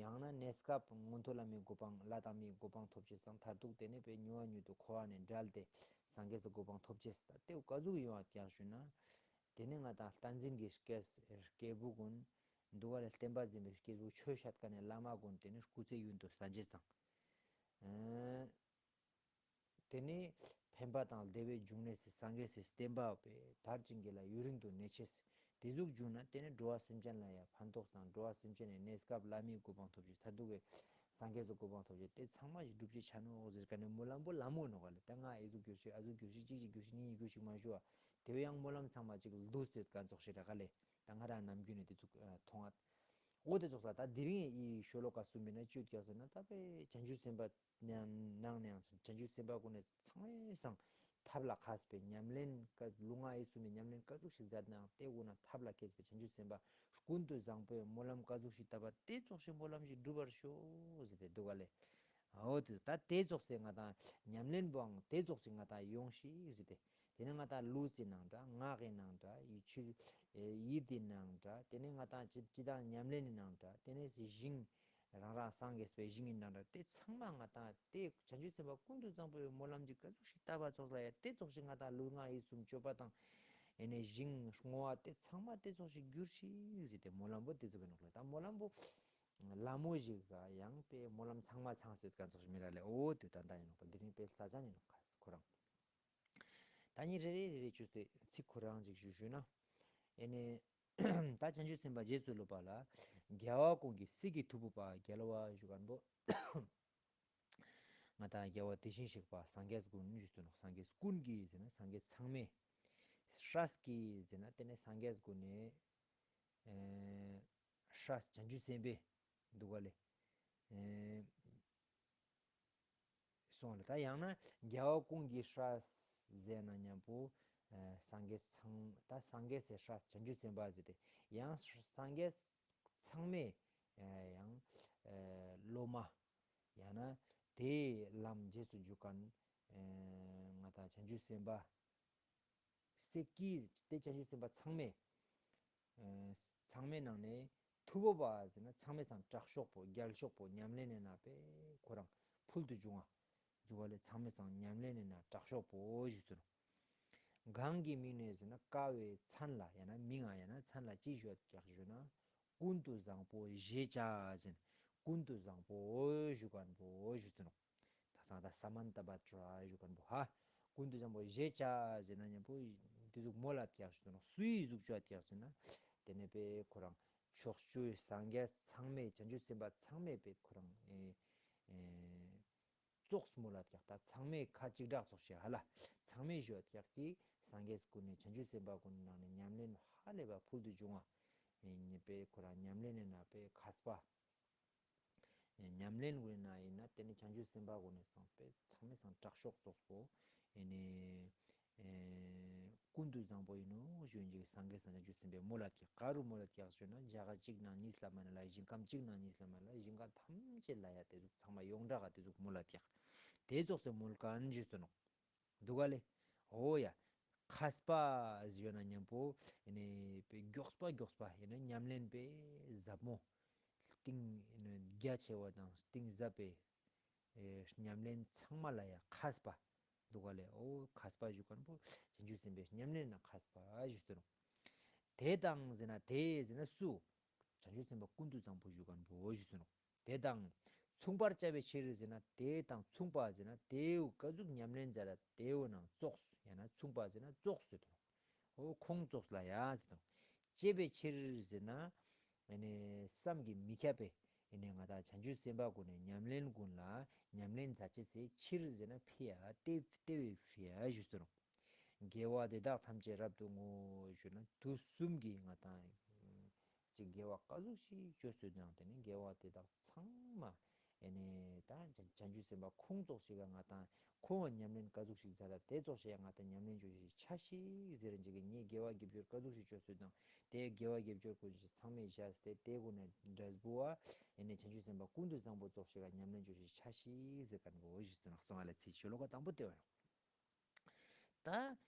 ཡང་ན་གནས་སྐབས་མངོན་མཐོ་ལྷ་མིའི་གོ་འཕང་ལྷ་དང་མིའི་གོ་འཕང་ཐོབ་ཅེས་དང་མཐར་ཐུག་དེ་ནེ་པའི་མྱུར་བ་མྱུར་དུ་འཁོར་བ་ནེ་བསྒྲལ་ཏེ་སངས་རྒྱས་སི་གོ་འཕང་ཐོབ་ཅེས་ད་དེ་ཀ་ཟུག་ཡོང་བ་ཀྱང་ཞུ་ན། དེ་ནེ་ང་དང་བསྟན་འཛིན་གྱི་སྐྱེས་སྐྱེས་བུ་ཀུན་འདུག་ག་ལེ། བསྟན་པ་འཛིན་པའི་སྐྱེས་བུ་ཆོས་བཤད་མཁན་ནི་བླ་མ་ཀུན་དེ་ནེ་སྐུ་ཚེ་ཡུན་དུ་གསན་ཅེས་དང་། དེ་ནེ་ཕན་པ་དང་བདེ་བའི་འབྱུང་གནས་སི་སངས་རྒྱས་སི་བསྟན་པ་པའི་དར་ཅིང་རྒྱས་ལ་ཡུན་རིང་དུ་གནས་ཅེས། དེ་ཟུག་བྱུང་ན་དེ་ནེ་འགྲོ་བ་སེམས་ཅན་ལ་ཡང་ཕན་ཐོགས་དང་འགྲོ་བ་སེམས་ཅན་ནི་གནས་སྐབས་ལྷ་མིའི་གོ་འཕང་ཐོབ་ཅེས་མཐར་ཐུག་གི་ སངས་རྒྱས་སི་གོ་འཕང་ཐོབ་ཅེས་ཏེ་ཚང་མ་ཞིག་སྒྲུབ་ཅེས་ཆ་ནོག་ཟེར་ཁན་ནི་སྨོན་ལམ་པོ་ལ་མོ་ནོག་ལེ། ཏ་ང་ཨི་ཟུག་གྱུར་ཞིག་ཨ་ཟུག་གྱུར་ཞིག་ཅིག་ཅིག་གྱུར་ཞིག་གཉིས་གྱུར་ཞིག་མ་ཞུ་བ། ཏེ་བོ་ཡང་སྨོན་ལམ་ཚང་མ་ཅིག་ལུས་ཏེ་ཡོད་ཁན་ཙོགས་ཤིག་རག་ག་ལེ། ཏ་ང་རང་ནམ་རྒྱུན་ནེ་ཏེ་ཙོགས་ཨ་མཐོང་ང་། འོ་ཏེ་ཙོགས་ལ་ཏ་དེ་རིང་ཨི་ཤོ་ལོ་ཀ་གསུམ་པའི་ནང་ཅི་ཡོད་ཀྱག་ཟེར་ན་ཏ་པེ་བྱང་ཆུབ་སེམས་དཔའ་ནང་ནེ་ཡང་བྱང་ཆུབ་སེམས་དཔའ་གུན་ནི་ཚང་མའི་སང་ཐབས་ལ་མཁས་པའི་ཉམས་ལེན་ཀ་ལུས་ངག་ཡིད་གསུམ་མི་ཉམས་ལེན་ཀ་ཟུག་ཞིག་མཛད་ནའང་ཏེ་གུན་ན་ཐབས་ལ་མཁས་པའི་བྱང་ཆུབ་སེམས་དཔའ་ཀུན་ཏུ་བཟང་པོའི་སྨོན་ལམ་ཀ་ཟུག་ཞིག་བཏབ་པ་ཏེ་ཙོགས་ཤིག་སྨོན་ལམ་ཞིག་འགྲུབ་པར་ཤོག་ཟེར་ཏེ་འདུག་ག་ལེ། འོ་ཏེ་ཏ་ཏེ་ཙོགས་སེ་ང་ཏང་ཉམས་ལེན་པོའང་ཏེ་ཙོགས་ཤིག་ང་ཏང་ཡོང་ཤིག་ཟེར་ཏེ། ཏེ་ནེ་ང་ཏང་ལུས་སི་ནང་འདྲ་ངག་གི་ནང་འདྲ་ཡིད་ཆུ་ཡིད་དི་ནང་འདྲ་ཏེ་ནེ་ང་ཏང་ཅི་ཅི་དང་ཉམས་ལེན་ནི་ནང་འདྲ་ཏེ་ནེ་ཞིང་རང་རང་སངས་རྒྱས་པའི་ཞིང་ངི་ནང་འདྲ་ཏེ་ཚང་མ་ང་ཏང་ཏེ་བྱང་ཆུབ་སེམས་དཔའ་ཀུན་ཏུ་བཟང་པོའི་སྨོན་ལམ་ཅིག་ཀ་ཟུག་ཞིག་བཏབ་པ་ཙོགས་ལ་ཡ་ཏེ་ཙོགས་ཤིག་ང་ཏང་ལུས་ངག་ཡིད་གསུམ་སྤྱོད་པ་དང་ཨེ་ནེ་ཞིང་བསྔོ་བ་ཏེ་ཚང་མ་ཏེ་ཙོགས་ཤིག་གྱུར་ཤིག་ཟེར་ཏེ་སྨོན་ལམ་པོ་ཏེ་ཙོགས་ཀྱི་ནོག་ལེ། ཏ་སྨོན་ལམ་པོ་ལ་མོ་ཞིག་ག་ཡང་པེ་སྨོན་ལམ་ཚང་མ་ཚང་སྟེ་ཡོད་ཁན་ཙོགས་ཤིག་མི་རག་ལེ། འོ་ཏེ་ཏ་ཏ་ཨིན་ནོག་ཏ་དེ་རིང་པེ་ལ་ཅན་ཨིན་ནོག་ཁོ་རང་། ཏ་ནི་རེ་རེ་རེ་རེ་ཅོས་ཏེ་ཚིག་ཁོ་རང་ཅིག་ཞུ་ཞུ་ན། ཨེ་ནེ་ཏ་བྱང་ཆུབ་སེམས་དཔའ་རྗེས་སུ་སློབ་པ་ལ་རྒྱལ་བ་ཀུན་གྱི་སྲས་ཀྱི་ཐུ་བོ་པ་རྒྱལ་བ་ཞུ་ཁན་པོ་ང་ཏང་རྒྱལ་བ་དེ་བཞིན་གཤེགས་པ་སངས་རྒྱས་ཀུན་ཞུ་དུ་ནོག། སངས་རྒྱས་ཀུན་གྱི་ཟེར་ན་སངས་རྒྱས་ཚང་མའི། སྲས་ཀྱི་ཟེར་ན་ཏེ་ནེ་སངས་རྒྱས་ཀུན་ནི་ཨེ་སྲས་བྱང་ཆུབ་སེམས་དཔའི་འདུག་ག་ལེ། ཨེ་སོང་ལེ། ཏ་ཡང་ན་རྒྱལ་བ་ཀུན་གྱི་སྲས་ཟེར་ན་ཉམ་པོ་ཨེ་སངས་རྒྱས་ཚང་ཏ་སངས་རྒྱས་སི་སྲས་བྱང་ཆུབ་སེམས་དཔའ་ཟེར་ཏེ་ཡང་སངས་རྒྱས་ཚང་མའི་ཨེ་ཡང་ཨེ་སློབ་མ་ཡང་ན་ཏེའི་ལམ་རྗེས་སུ་འཇུག་ཁན་ཨེ་ང་ཏང་བྱང་ཆུབ་སེམས་དཔའ་སྲས་ཀྱི་ཏེ་བྱང་ཆུབ་སེམས་དཔའ་ཚང་མའི་ཨེ་ཚང་མའི་ནང་ནེ་ཐུ་བོ་པ་ཟེར་ན་ཚང་མའི་སང་དྲག་ཤོས་པོ་རྒྱལ་ཤོས་པོ་ཉམས་ལེན་ནི་ནང་པེ་ཁོ་རང་ཕུལ་དུ་བྱུང་བ་འདུག་ག་ལེ། ཚང་མའི་སང་ཉམས་ལེན་ནི་ནང་དྲག་ཤོས་པོ་ཞུ་དུ་ནོག། གང་གི་མིང་ནས་ཟེར་ན་དཀའ་བའི་མཚན་ལ་ཡང་ན་མིང་ང་ཡང་ན་མཚན་ལ་ཅི་ཞུ་ཡོད་ཀྱག་ཞུ་ན། ཀུན་ཏུ་བཟང་པོ་ཞེས་བྱ་ཟེར་ན་ཀུན་ཏུ་བཟང་པོ་ཞུ་ཁན་པོ་ཞུ་དུ་ནོག། ཏ་སང་ཏ་ས་མན་ཏ་བྷ་དྲ་ཞུ་ཁན་པོ་ཧ། ཀུན་ཏུ་བཟང་པོ་ཞེས་བྱ་ཟེར་ན་ཉམ་པོ་ཏེ་ཟུག་མོལ་ལ་ཀྱག་ཞུ་དུ་ནོག། སུའི་ཟུག་ཅོ་ཀྱག་ཟེར་ན་ཏེ་ནེ་པེ་ཁོ་རང་ཕྱོགས་བཅུའི་སངས་རྒྱས་ཚང་མའི་བྱང་ཆུབ་སེམས་དཔའ་ཚང་མའི་པེ་ཁོ་རང་ཨེ་ཨེ་ཙོགས་མོལ་ལ་ཀྱག། ཏ་ཚང་མའི་ཁ་ཅིག་དྲག་ཙོགས་ཤིག་ཧ་ལ་ཚང་མའི་ཞུ་ཡོད་ཀྱག་གི་སངས་རྒྱས་ཀུན་ནི་བྱང་ཆུབ་སེམས་དཔའ་ཀུན་ནི་ནང་ནེ་ཉམས་ལེན་ཧ་ལས་པ་ཕུལ་དུ་བྱུང་བ་ཨེ་ནེ་པེ་ཁོ་རང་ཉམས་ལེན་ནི་ནང་པེ་མཁས་པ། ཉམས་ལེན་གུན་ན་ཨིན་ན་ཏེ་ནེ་བྱང་ཆུབ་སེམས་དཔའ་གུན་ནི་སང་པེ་ཚང་མའི་སང་དྲག་ཤོས་ཙོགས་པོ་ཨེ་ནེ་ཨེ་ཀུན་ཏུ་བཟང་པོ་ཨིན་ནོག་ཞུ་ཡིན་ཅིག་སངས་རྒྱས་སངས་རྒྱས་བྱང་ཆུབ་སེམས་དཔའི་མོལ་ལ་ཀྱག། ག་རུ་མོལ་ལ་ཀྱག་ཞུ་ན་རྒྱ་གར་གཅིག་ནང་གཉིས་ལ་མ་ན་ལ་ཞིང་ཁམས་གཅིག་ནང་གཉིས་ལ་མ་ན་ལ་ཞིང་ཁམས་ཐམས་ཅད་ལ་ཡ་ཏེ་ཟུག་ཚང་མ་ཡོངས་གྲགས་ཏེ་ཟུག་མོལ་ལ་ཀྱག། ཏེ་ཙོགས་སེ་མོལ་ཁན་ཞུས་ཏེ་ནོག། འདུག་ག་ལེ། འོ་ཡ། མཁས་པ་ཟེར་ན་ཉམ་པོ་ཨེ་ནེ་པེ་མགྱོགས་པ་མགྱོགས་པ་ཨེ་ནེ་ཉམས་ལེན་པེ་ཟབ་མོ། གཏིང་ཨེ་ནེ་རྒྱ་ཆེ་བ་དང་གཏིང་ཟབ་པའི་ཨེ་ཉམས་ལེན་ཚང་མ་ལ་ཡ་མཁས་པ། འདུག་ག་ལེ། འོ་མཁས་པ་ཞུ་ཁན་པོ་བྱང་ཆུབ་སེམས་དཔའི་ཉམས་ལེན་ན་མཁས་པ་ཞུས་ཏེ་ནོག། ཏེ་དང་ཟེར་ན་ཏེ་ཟེར་ན་སུ། བྱང་ཆུབ་སེམས་དཔའ་ཀུན་ཏུ་བཟང་པོ་ཞུ་ཁན་པོ་ཞུས་ཏེ་ནོག། ཏེ་དང་མཚུངས་པར་བྱ་བའི་ཕྱིར་ཟེར་ན་ཏེ་དང་མཚུངས་པ་ཟེར་ན་ཏེའུ་ཀ་ཟུག་ཉམས་ལེན་མཛད་ད་ཏེའུ་ནང་ཙོགས་ཡང་ན་མཚུངས་པ་ཟེར་ན་ཙོགས་ཟེར་ཏེ་ནོག། འོ་ཁོང་ཙོགས་ལ་ཡ་ཟེར་ཏེ་ནོག། བྱ་བའི་ཕྱིར་ཟེར་ན་ཨེ་ནེ་བསམ་གྱིས་མི་ཁྱབ་པའི་ཨེ་ནེ་ང་ཏང་བྱང་ཆུབ་སེམས་དཔའ་གུན་ནི་ཉམས་ལེན་གུན་ལ་ཉམས་ལེན་མཛད་ཅེས་སི་ཕྱིར་ཟེར་ན་ཕི་ཡ་ཏེ་ཏེ་བའི་ཕི་ཡ་ཞུས་ཏེ་ནོག། དགེ་བ་འདི་དག་ཐམས་ཅད་རབ་ཏུ་བསྔོ་ཞུ་ན་དུས་གསུམ་གྱི་ང་ཏང་ཅིག་དགེ་བ་ཀ་ཟུག་ཞིག་ཅོས་སོད་ནང་ཏེ་ནེ་དགེ་བ་དེ་དག་ཚང་མ་ཨེ་ནེ་ད་བྱང་ཆུབ་སེམས་དཔའ་ཁོང་ཙོགས་ཤིག་ག་ང་ཏང་ཁོང་ཉམས་ལེན་ཀ་ཟུག་ཞིག་མཛད་ད་ཏེ་ཙོགས་ཤིག་ང་ཏང་ཉམས་ལེན་ཅོ་ཤེས་ཤིག་ཆ་ཤིག་ཟེར་ཅིག་གི་ངའི་དགེ་བ་དགེ་སྦྱོར་ཀ་ཟུག་ཞིག་ཅོས་སོད་ནང་ཏེ་དགེ་བ་དགེ་སྦྱོར་ཀུན་ཞིག་ཚང་མས་བཞག་སྟེ་ཏེ་གུན་ནེ་འབྲས་བུ་བ་ཨེ་ནེ་བྱང་ཆུབ་སེམས་དཔའ་ཀུན་ཏུ་བཟང་པོ་ཙོགས་ཤིག་ག་ཉམས་ལེན་ཅོ་ཤེས་ཤིག་ཆ་ཤིག་ཟེར་ཁན་བོ་ཞིག་ཙོགས་ནོག་སོང་བ་ལ་ཚིག་ཤོ་ལོ་ཀ་དང་པོ་ཏེ་བ་ཡོང་། ད་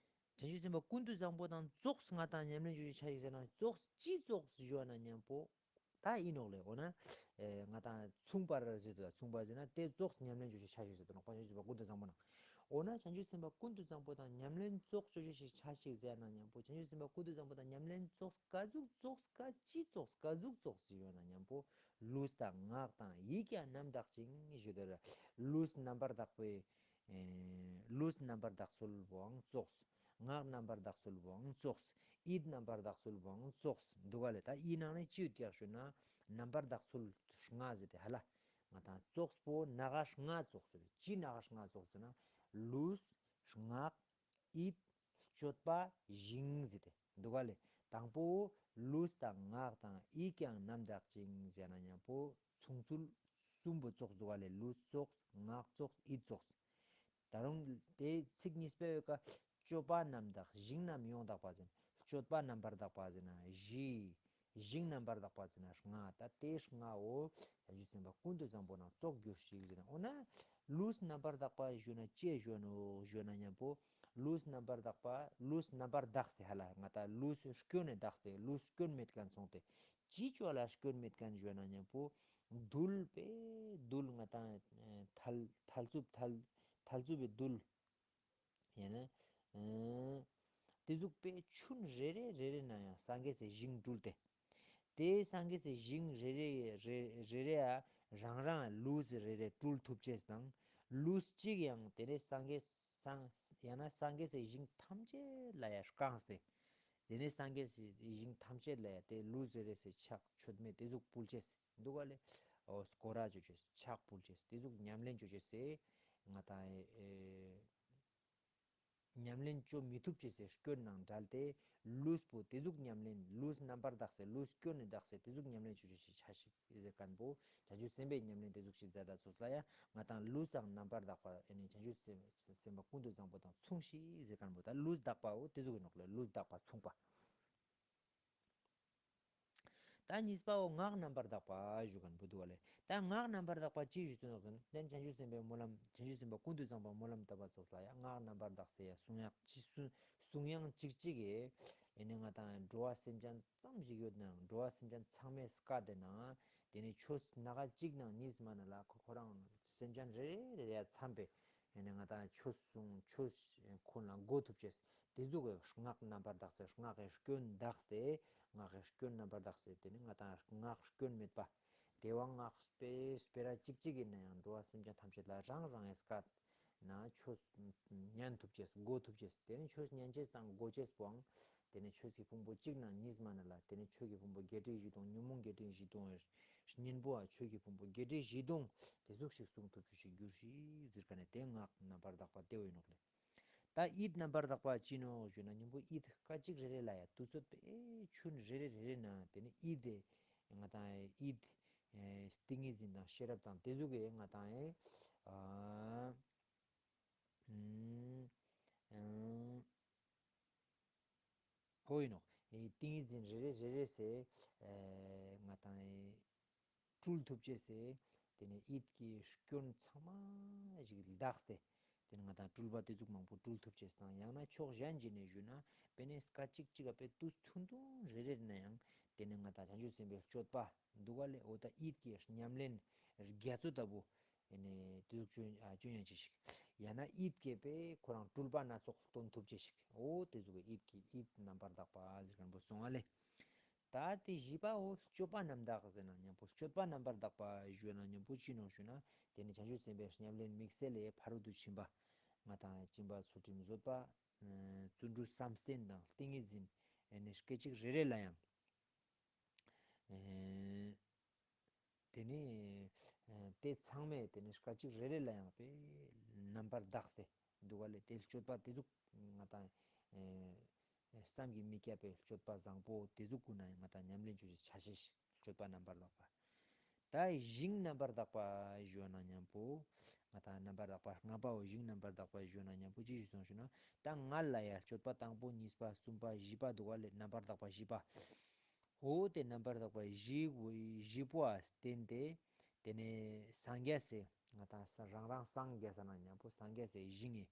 བྱང་ཆུབ་སེམས་དཔའ་ཀུན་ཏུ་བཟང་པོ་དང་ཙོགས་ང་ཏང་ཉམས་ལེན་ཅོ་ཤེས་ཆ་ཤིག་ཟེར་ན་ཙོགས་ཅི་ཙོགས་ཞུ་བ་ན་ཉམ་པོ་ད་ཨིན་ནོག་ལེ། འོ་ན་ཨེ་ང་ཏང་མཚུངས་པར་ཟེར་དུ་ད་མཚུངས་པར་ཟེར་ན་ཏེ་ཙོགས་ཉམས་ལེན་ཅོ་ཤེས་ཆ་ཤིག་ཟེར་དུ་ནོག་པ། བྱང་ཆུབ་སེམས་དཔའ་ཀུན་ཏུ་བཟང་པོ་ནང་འོ་ན་བྱང་ཆུབ་སེམས་དཔའ་ཀུན་ཏུ་བཟང་པོ་དང་ཉམས་ལེན་ཙོགས་ཅོ་ཤེས་ཆ་ཤིག་ཟེར་ན་ཉམ་པོ་བྱང་ཆུབ་སེམས་དཔའ་ཀུན་ཏུ་བཟང་པོ་དང་ཉམས་ལེན་ཙོགས་ཀ་ཟུག་ཙོགས་ཀ་ཅི་ཙོགས་ཀ་ཟུག་ཙོགས་ཞུ་བ་ན་ཉམ་པོ་ལུས་དང་ངག་དང་ཡིད་ཀྱང་རྣམ་དག་ཅིང་ཞུ་དོ་ར། ལུས་རྣམ་པར་དག་པའི་ཨེ་ལུས་རྣམ་པར་དག་ཚུལ་བོའང་ཙོགས། ངག་རྣམ་པར་དག་ཚུལ་བོའང་ཙོགས། ཡིད་རྣམ་པར་དག་ཚུལ་བོའང་ཙོགས། འདུག་ག་ལེ། ད་ཡིད་ནང་ནེ་ཅི་ཡོད་ཀྱག་ཞུ་ན་རྣམ་པར་དག་ཚུལ་ལྔ་ཟེར་ཏེ་ཧ་ལ། ང་ཏང་ཙོགས་པོ་སྣ་ཁ་ལྔ་ཙོགས་ཟེར། ཅི་སྣ་ཁ་ལྔ་ཙོགས་ཟེར་ན་ལུས་ངག་ཡིད་སྤྱོད་པ་ཞིང་ཟེར་ཏེ་འདུག་ག་ལེ། དང་པོ་ལུས་དང་ངག་དང་ཡིད་ཀྱང་རྣམ་དག་ཅིང་ཟེར་ན་མཉམ་པོ་མཚུངས་ཚུལ་གསུམ་པོ་ཙོགས་འདུག་ག་ལེ། ལུས་ཙོགས་ངག་ཙོགས་ཡིད་ཙོགས། ད་རུང་དེ་ཚིག་གཉིས་པའི་ཀ་སྤྱོད་པ་རྣམ་དག་ཞིང་རྣམ་ཡོངས་དག་པ་ཟེར་ན། སྤྱོད་པ་རྣམ་པར་དག་པ་ཟེར་ན་བཞི། ཞིང་རྣམ་པར་དག་པ་ཟེར་ན་ལྔ། ད་དེ་ལྔ་བོ་བྱང་ཆུབ་སེམས་དཔའ་ཀུན་ཏུ་བཟང་པོ་ནང་ཙོགས་གྱུར་ཅིག་ཟེར་ན། འོ་ན་ལུས་རྣམ་པར་དག་པ་ཞུ་ན་ཅི་ཞུ་ནོག་ཞུ་ན་མཉམ་པོ་ལུས་རྣམ་པར་དག་པ་ལུས་རྣམ་པར་དག་སྟེ་ཧ་ལ་ང་ཏང་ལུས་སྐྱོན་ནས་དག་སྟེ་ལུས་སྐྱོན་མེད་མཁན་སོང་སྟེ། ཅི་ཅོ་ལ་སྐྱོན་མེད་མཁན་ཞུ་ན་མཉམ་པོ་རྡུལ་པེ་རྡུལ་ང་ཏང་ཨེ་མཐལ་མཐལ་ཚུབ་མཐལ་མཐལ་ཚུབ་པའི་རྡུལ། ཡང་ན་ཨ་དེ་ཟུག་པའི་ཆུན་རེ་རེ་རེ་རེ་ན་ཡང་སངས་རྒྱས་སི་ཞིང་སྤྲུལ་ཏེ། དེ་སངས་རྒྱས་སི་ཞིང་རེ་རེ་རེ་རེ་རེ་ཡ་རང་རང་ལུས་རེ་རེ་སྤྲུལ་ཐུབ་ཅེས་དང་། ལུས་གཅིག་ཡང་དེ་ནས་སངས་རྒྱས་སངས་ཡང་ན་སངས་རྒྱས་སི་ཞིང་ཐམས་ཅད་ལ་ཡ་བཀང་སྟེ། དེ་ནས་སངས་རྒྱས་སི་ཞིང་ཐམས་ཅད་ལ་ཡ་དེ་ལུས་རེ་རེ་སི་ཕྱག་མཆོད་མེ་དེ་ཟུག་ཕུལ་ཅེས་འདུག་ག་ལེ། འོ་སྐོར་ར་ཅོ་ཅེས་ཕྱག་ཕུལ་ཅེས་དེ་ཟུག་ཉམས་ལེན་ཅོ་ཅེས་སི་ང་ཏང་ཨེ། ཉམས་ལེན་ཅོ་མི་ཐུབ་ཅེས་སི་སྐྱོན་ནང་བྲལ་ཏེ་ལུས་པོ་དེ་ཟུག་ཉམས་ལེན་ལུས་རྣམ་པར་དག་སྟེ་ལུས་སྐྱོན་ནས་དག་སྟེ་དེ་ཟུག་ཉམས་ལེན་ཅོ་ཅེས་སི་ཆ་ཞིག་ཟེར་མཁན་པོ་བྱང་ཆུབ་སེམས་དཔའི་ཉམས་ལེན་དེ་ཟུག་ཞིག་མཛད་ད་ཚོགས་ལ་ཡ་ང་ཏང་ལུས་དང་རྣམ་པར་དག་པ་ཨེ་ནི་བྱང་ཆུབ་སེམས་སེམས་དཔའ་ཀུན་ཏུ་བཟང་པོ་དང་མཚུངས་ཤིག་ཟེར་མཁན་པོ་ད་ལུས་དག་པའོ་དེ་ཟུག་ཡིན་ནོག་ལེ། ལུས་དག་པ་མཚུངས་པ། ད་གཉིས་པའོ་ངག་རྣམ་པར་དག་པ་ཞུ་མཁན་པོ་འདུག་ག་ལེ། ད་ངག་རྣམ་པར་དག་པ་ཅི་ཞུ་དོན་ཟེར་ན་བྱང་ཆུབ་སེམས་དཔའི་སྨོན་ལམ་བྱང་ཆུབ་སེམས་དཔའ་ཀུན་ཏུ་བཟང་པོ་སྨོན་ལམ་བཏབ་པ་ཚོགས་ལ་ཡ་ངག་རྣམ་པར་དག་སྟེ་ཡ་གསུང་དབྱངས་ཅི་གསུང་གསུང་དབྱངས་ཅིག་ཅིག་གི་ཨེ་ནི་ང་ཏང་འགྲོ་བ་སེམས་ཅན་ཙམ་ཞིག་ཡོད་ནའང་འགྲོ་བ་སེམས་ཅན་ཚང་མའི་སྐད་དེ་ནང་དེ་ནི་ཆོས་སྣ་ཁ་གཅིག་ནང་གཉིས་མ་ན་ལ་ཁོ་ཁོ་རང་སེམས་ཅན་རེ་རེ་རེ་རེ་འཚམས་པའི་ཨེ་ནི་ང་ཏང་ཆོས་གསུང་ཆོས་ཁོ་ལ་གོ་ཐུབ་ཅེས། དེ་ཟུག་གི་ངག་རྣམ་པར་དག་སྟེ་ངག་གི་སྐྱོན་དག་སྟེ་ངག་གི་སྐྱོན་རྣམ་པར་དག་སྟེ་དེ་ནི་ང་ཏང་ངག་སྐྱོན་མེད་པ། དེ་བ་ངག་སྤེ་སྤེ་ར་གཅིག་གཅིག་ཡིན་ན་ཡང་འགྲོ་བ་སེམས་ཅན་ཐམས་ཅད་ལ་རང་རང་གི་སྐད་ན་ཆོས་ཉན་ཐུབ་ཅེས་གོ་ཐུབ་ཅེས་དེ་ནི་ཆོས་ཉན་ཅེས་དང་གོ་ཅེས་པོའང་དེ་ནི་ཆོས་ཀྱི་ཕུང་པོ་གཅིག་ནང་གཉིས་མ་ན་ལ་དེ་ནི་ཆོས་ཀྱི་ཕུང་པོ་བརྒྱད་ཁྲི་བཞི་སྟོང་ཉོན་མོངས་བརྒྱད་ཁྲི་བཞི་སྟོང་གཉེན་པོ་ཨ་ཆོས་ཀྱི་ཕུང་པོ་བརྒྱད་ཁྲི་བཞི་སྟོང་དེ་ཟུག་ཞིག་གསུང་ཐུབ་ཅེས་ཞིག་གྱུར་ཤིག་ཟེར་མཁན་ནི་དེ་ངག་རྣམ་པར་དག་པ་དེ་བོ་ཡིན་ནོག་ལེ། ད་ཡིད་རྣམ་པར་དག་པ་ཅི་ནོག་ཞུ་ན་མཉམ་པོ་ཡིད་སྐད་ཅིག་རེ་རེ་ལ་ཡ་དུས་ཚོད་པེ་ཆུན་རེ་རེ་རེ་རེ་ན་དེ་ནི་ཡིད་དེ་ང་ཏང་ཡིད་ཨེ་ཏིང་ངེ་འཛིན་དང་ཤེས་རབ་དང་དེ་ཟུག་གི་ང་ཏང་ཨེ་ཨ་ཨ་འོ་ཡིན་ནོག་ཨེ་ཏིང་ངེ་འཛིན་རེ་རེ་རེ་རེ་སེ་ཨེ་ང་ཏང་ཨེ་སྤྲུལ་ཐུབ་ཅེས་སེ། དེ་ནས་ཡིད་ཀྱི་སྐྱོན་ཚང་མ་ཞིག་དག་སྟེ། དེ་ནས་ང་ཏང་སྤྲུལ་པ་དེ་ཟུག་མང་པོ་སྤྲུལ་ཐུབ་ཅེས་དང་ཡང་ན་ཕྱོགས་གཞན་ཞིག་ནས་ཞུས་ན་དཔེར་ན་སྐད་ཅིག་གཅིག་ག་དཔེ་དུས་ཐུང་ཐུང་རེ་རེ་ན་ཡང་དེ་ནས་ང་ཏང་བྱང་ཆུབ་སེམས་དཔའི་སྤྱོད་པ་འདུག་ག་ལེ། འོ་ད་ཡིད་ཀྱི་ཉམས་ལེན་རྒྱ་མཚོ་ལྟ་བུ་དེ་ནས་དེ་ཟུག་ཅོ་ཨ་ཅོ་ཡང་ཅི་ཞིག་ཡང་ན་ཡིད་ཀྱི་དཔེ་ཁོ་རང་སྤྲུལ་པ་སྣ་ཚོགས་སྟོན་ཐུབ་ཅེས་ཞིག་འོ་དེ་ཟུག་གི་ཡིད་ཀྱི་ཡིད་རྣམ་པར་དག་པ་ཟེར་མཁན་པོ་སོང་ང་ལེ། ད་དེ་བཞི་པའོ་སྤྱོད་པ་རྣམ་དག་ཟེར་ན་མཉམ་པོ་སྤྱོད་པ་རྣམ་པར་དག་པ་ཞུ་ན་མཉམ་པོ་ཅི་ནོག་ཞུ་ན། དེ་ནི་བྱང་ཆུབ་སེམས་དཔའི་ཉམས་ལེན་དམིགས་བསལ་ལས་ཕ་རོལ་ཏུ་ཕྱིན་པ་ང་ཏང་སྦྱིན་པ་ཚུལ་ཁྲིམས་བཟོད་པ་བརྩོན་འགྲུས་བསམ་གཏན་དང་ཏིང་ངེ་འཛིན་ཨེ་ནི་སྐད་ཅིག་རེ་རེ་ལ་ཡང་ཨེ་དེ་ནི་ཨེ་དེ་ཚང་མས་དེ་ནི་སྐད་ཅིག་རེ་རེ་ལ་ཡང་དཔེ་རྣམ་པར་དག་སྟེ་འདུག་ག་ལེ། དེ་སྤྱོད་པ་དེ་ཟུག་ང་ཏང་ཨེ་བསམ་གྱིས་མི་ཁྱབ་པའི་སྤྱོད་པ་བཟང་པོ་དེ་ཟུག་ཀུན་ན་ང་ཏང་ཉམས་ལེན་ཅོ་ཅེས་ཆ་ཤས་སྤྱོད་པ་རྣམ་པར་དག་པ། ད་ཞིང་རྣམ་པར་དག་པ་ཞུ་ན་མཉམ་པོ་ང་ཏང་རྣམ་པར་དག་པ་ལྔ་པའོ། ཞིང་རྣམ་པར་དག་པ་ཞུ་ན་མཉམ་པོ་ཅི་ཞིག་སོང་ཞུ་ན། ད་ང་ལ་ཡ་སྤྱོད་པ་དང་པོ་གཉིས་པ་གསུམ་པ་བཞི་པ་འདུག་ག་ལེ། རྣམ་པར་དག་པ་བཞི་པ། འོ་དེ་རྣམ་པར་དག་པ་བཞི་བོ་བཞི་པོ་ཨ་བརྟེན་ཏེ་དེ་ནས་སངས་རྒྱས་སི་ང་ཏང་ས་རང་རང་སངས་རྒྱས་ས་ན་མཉམ་པོ་སངས་རྒྱས་སི་ཞིང་ངི་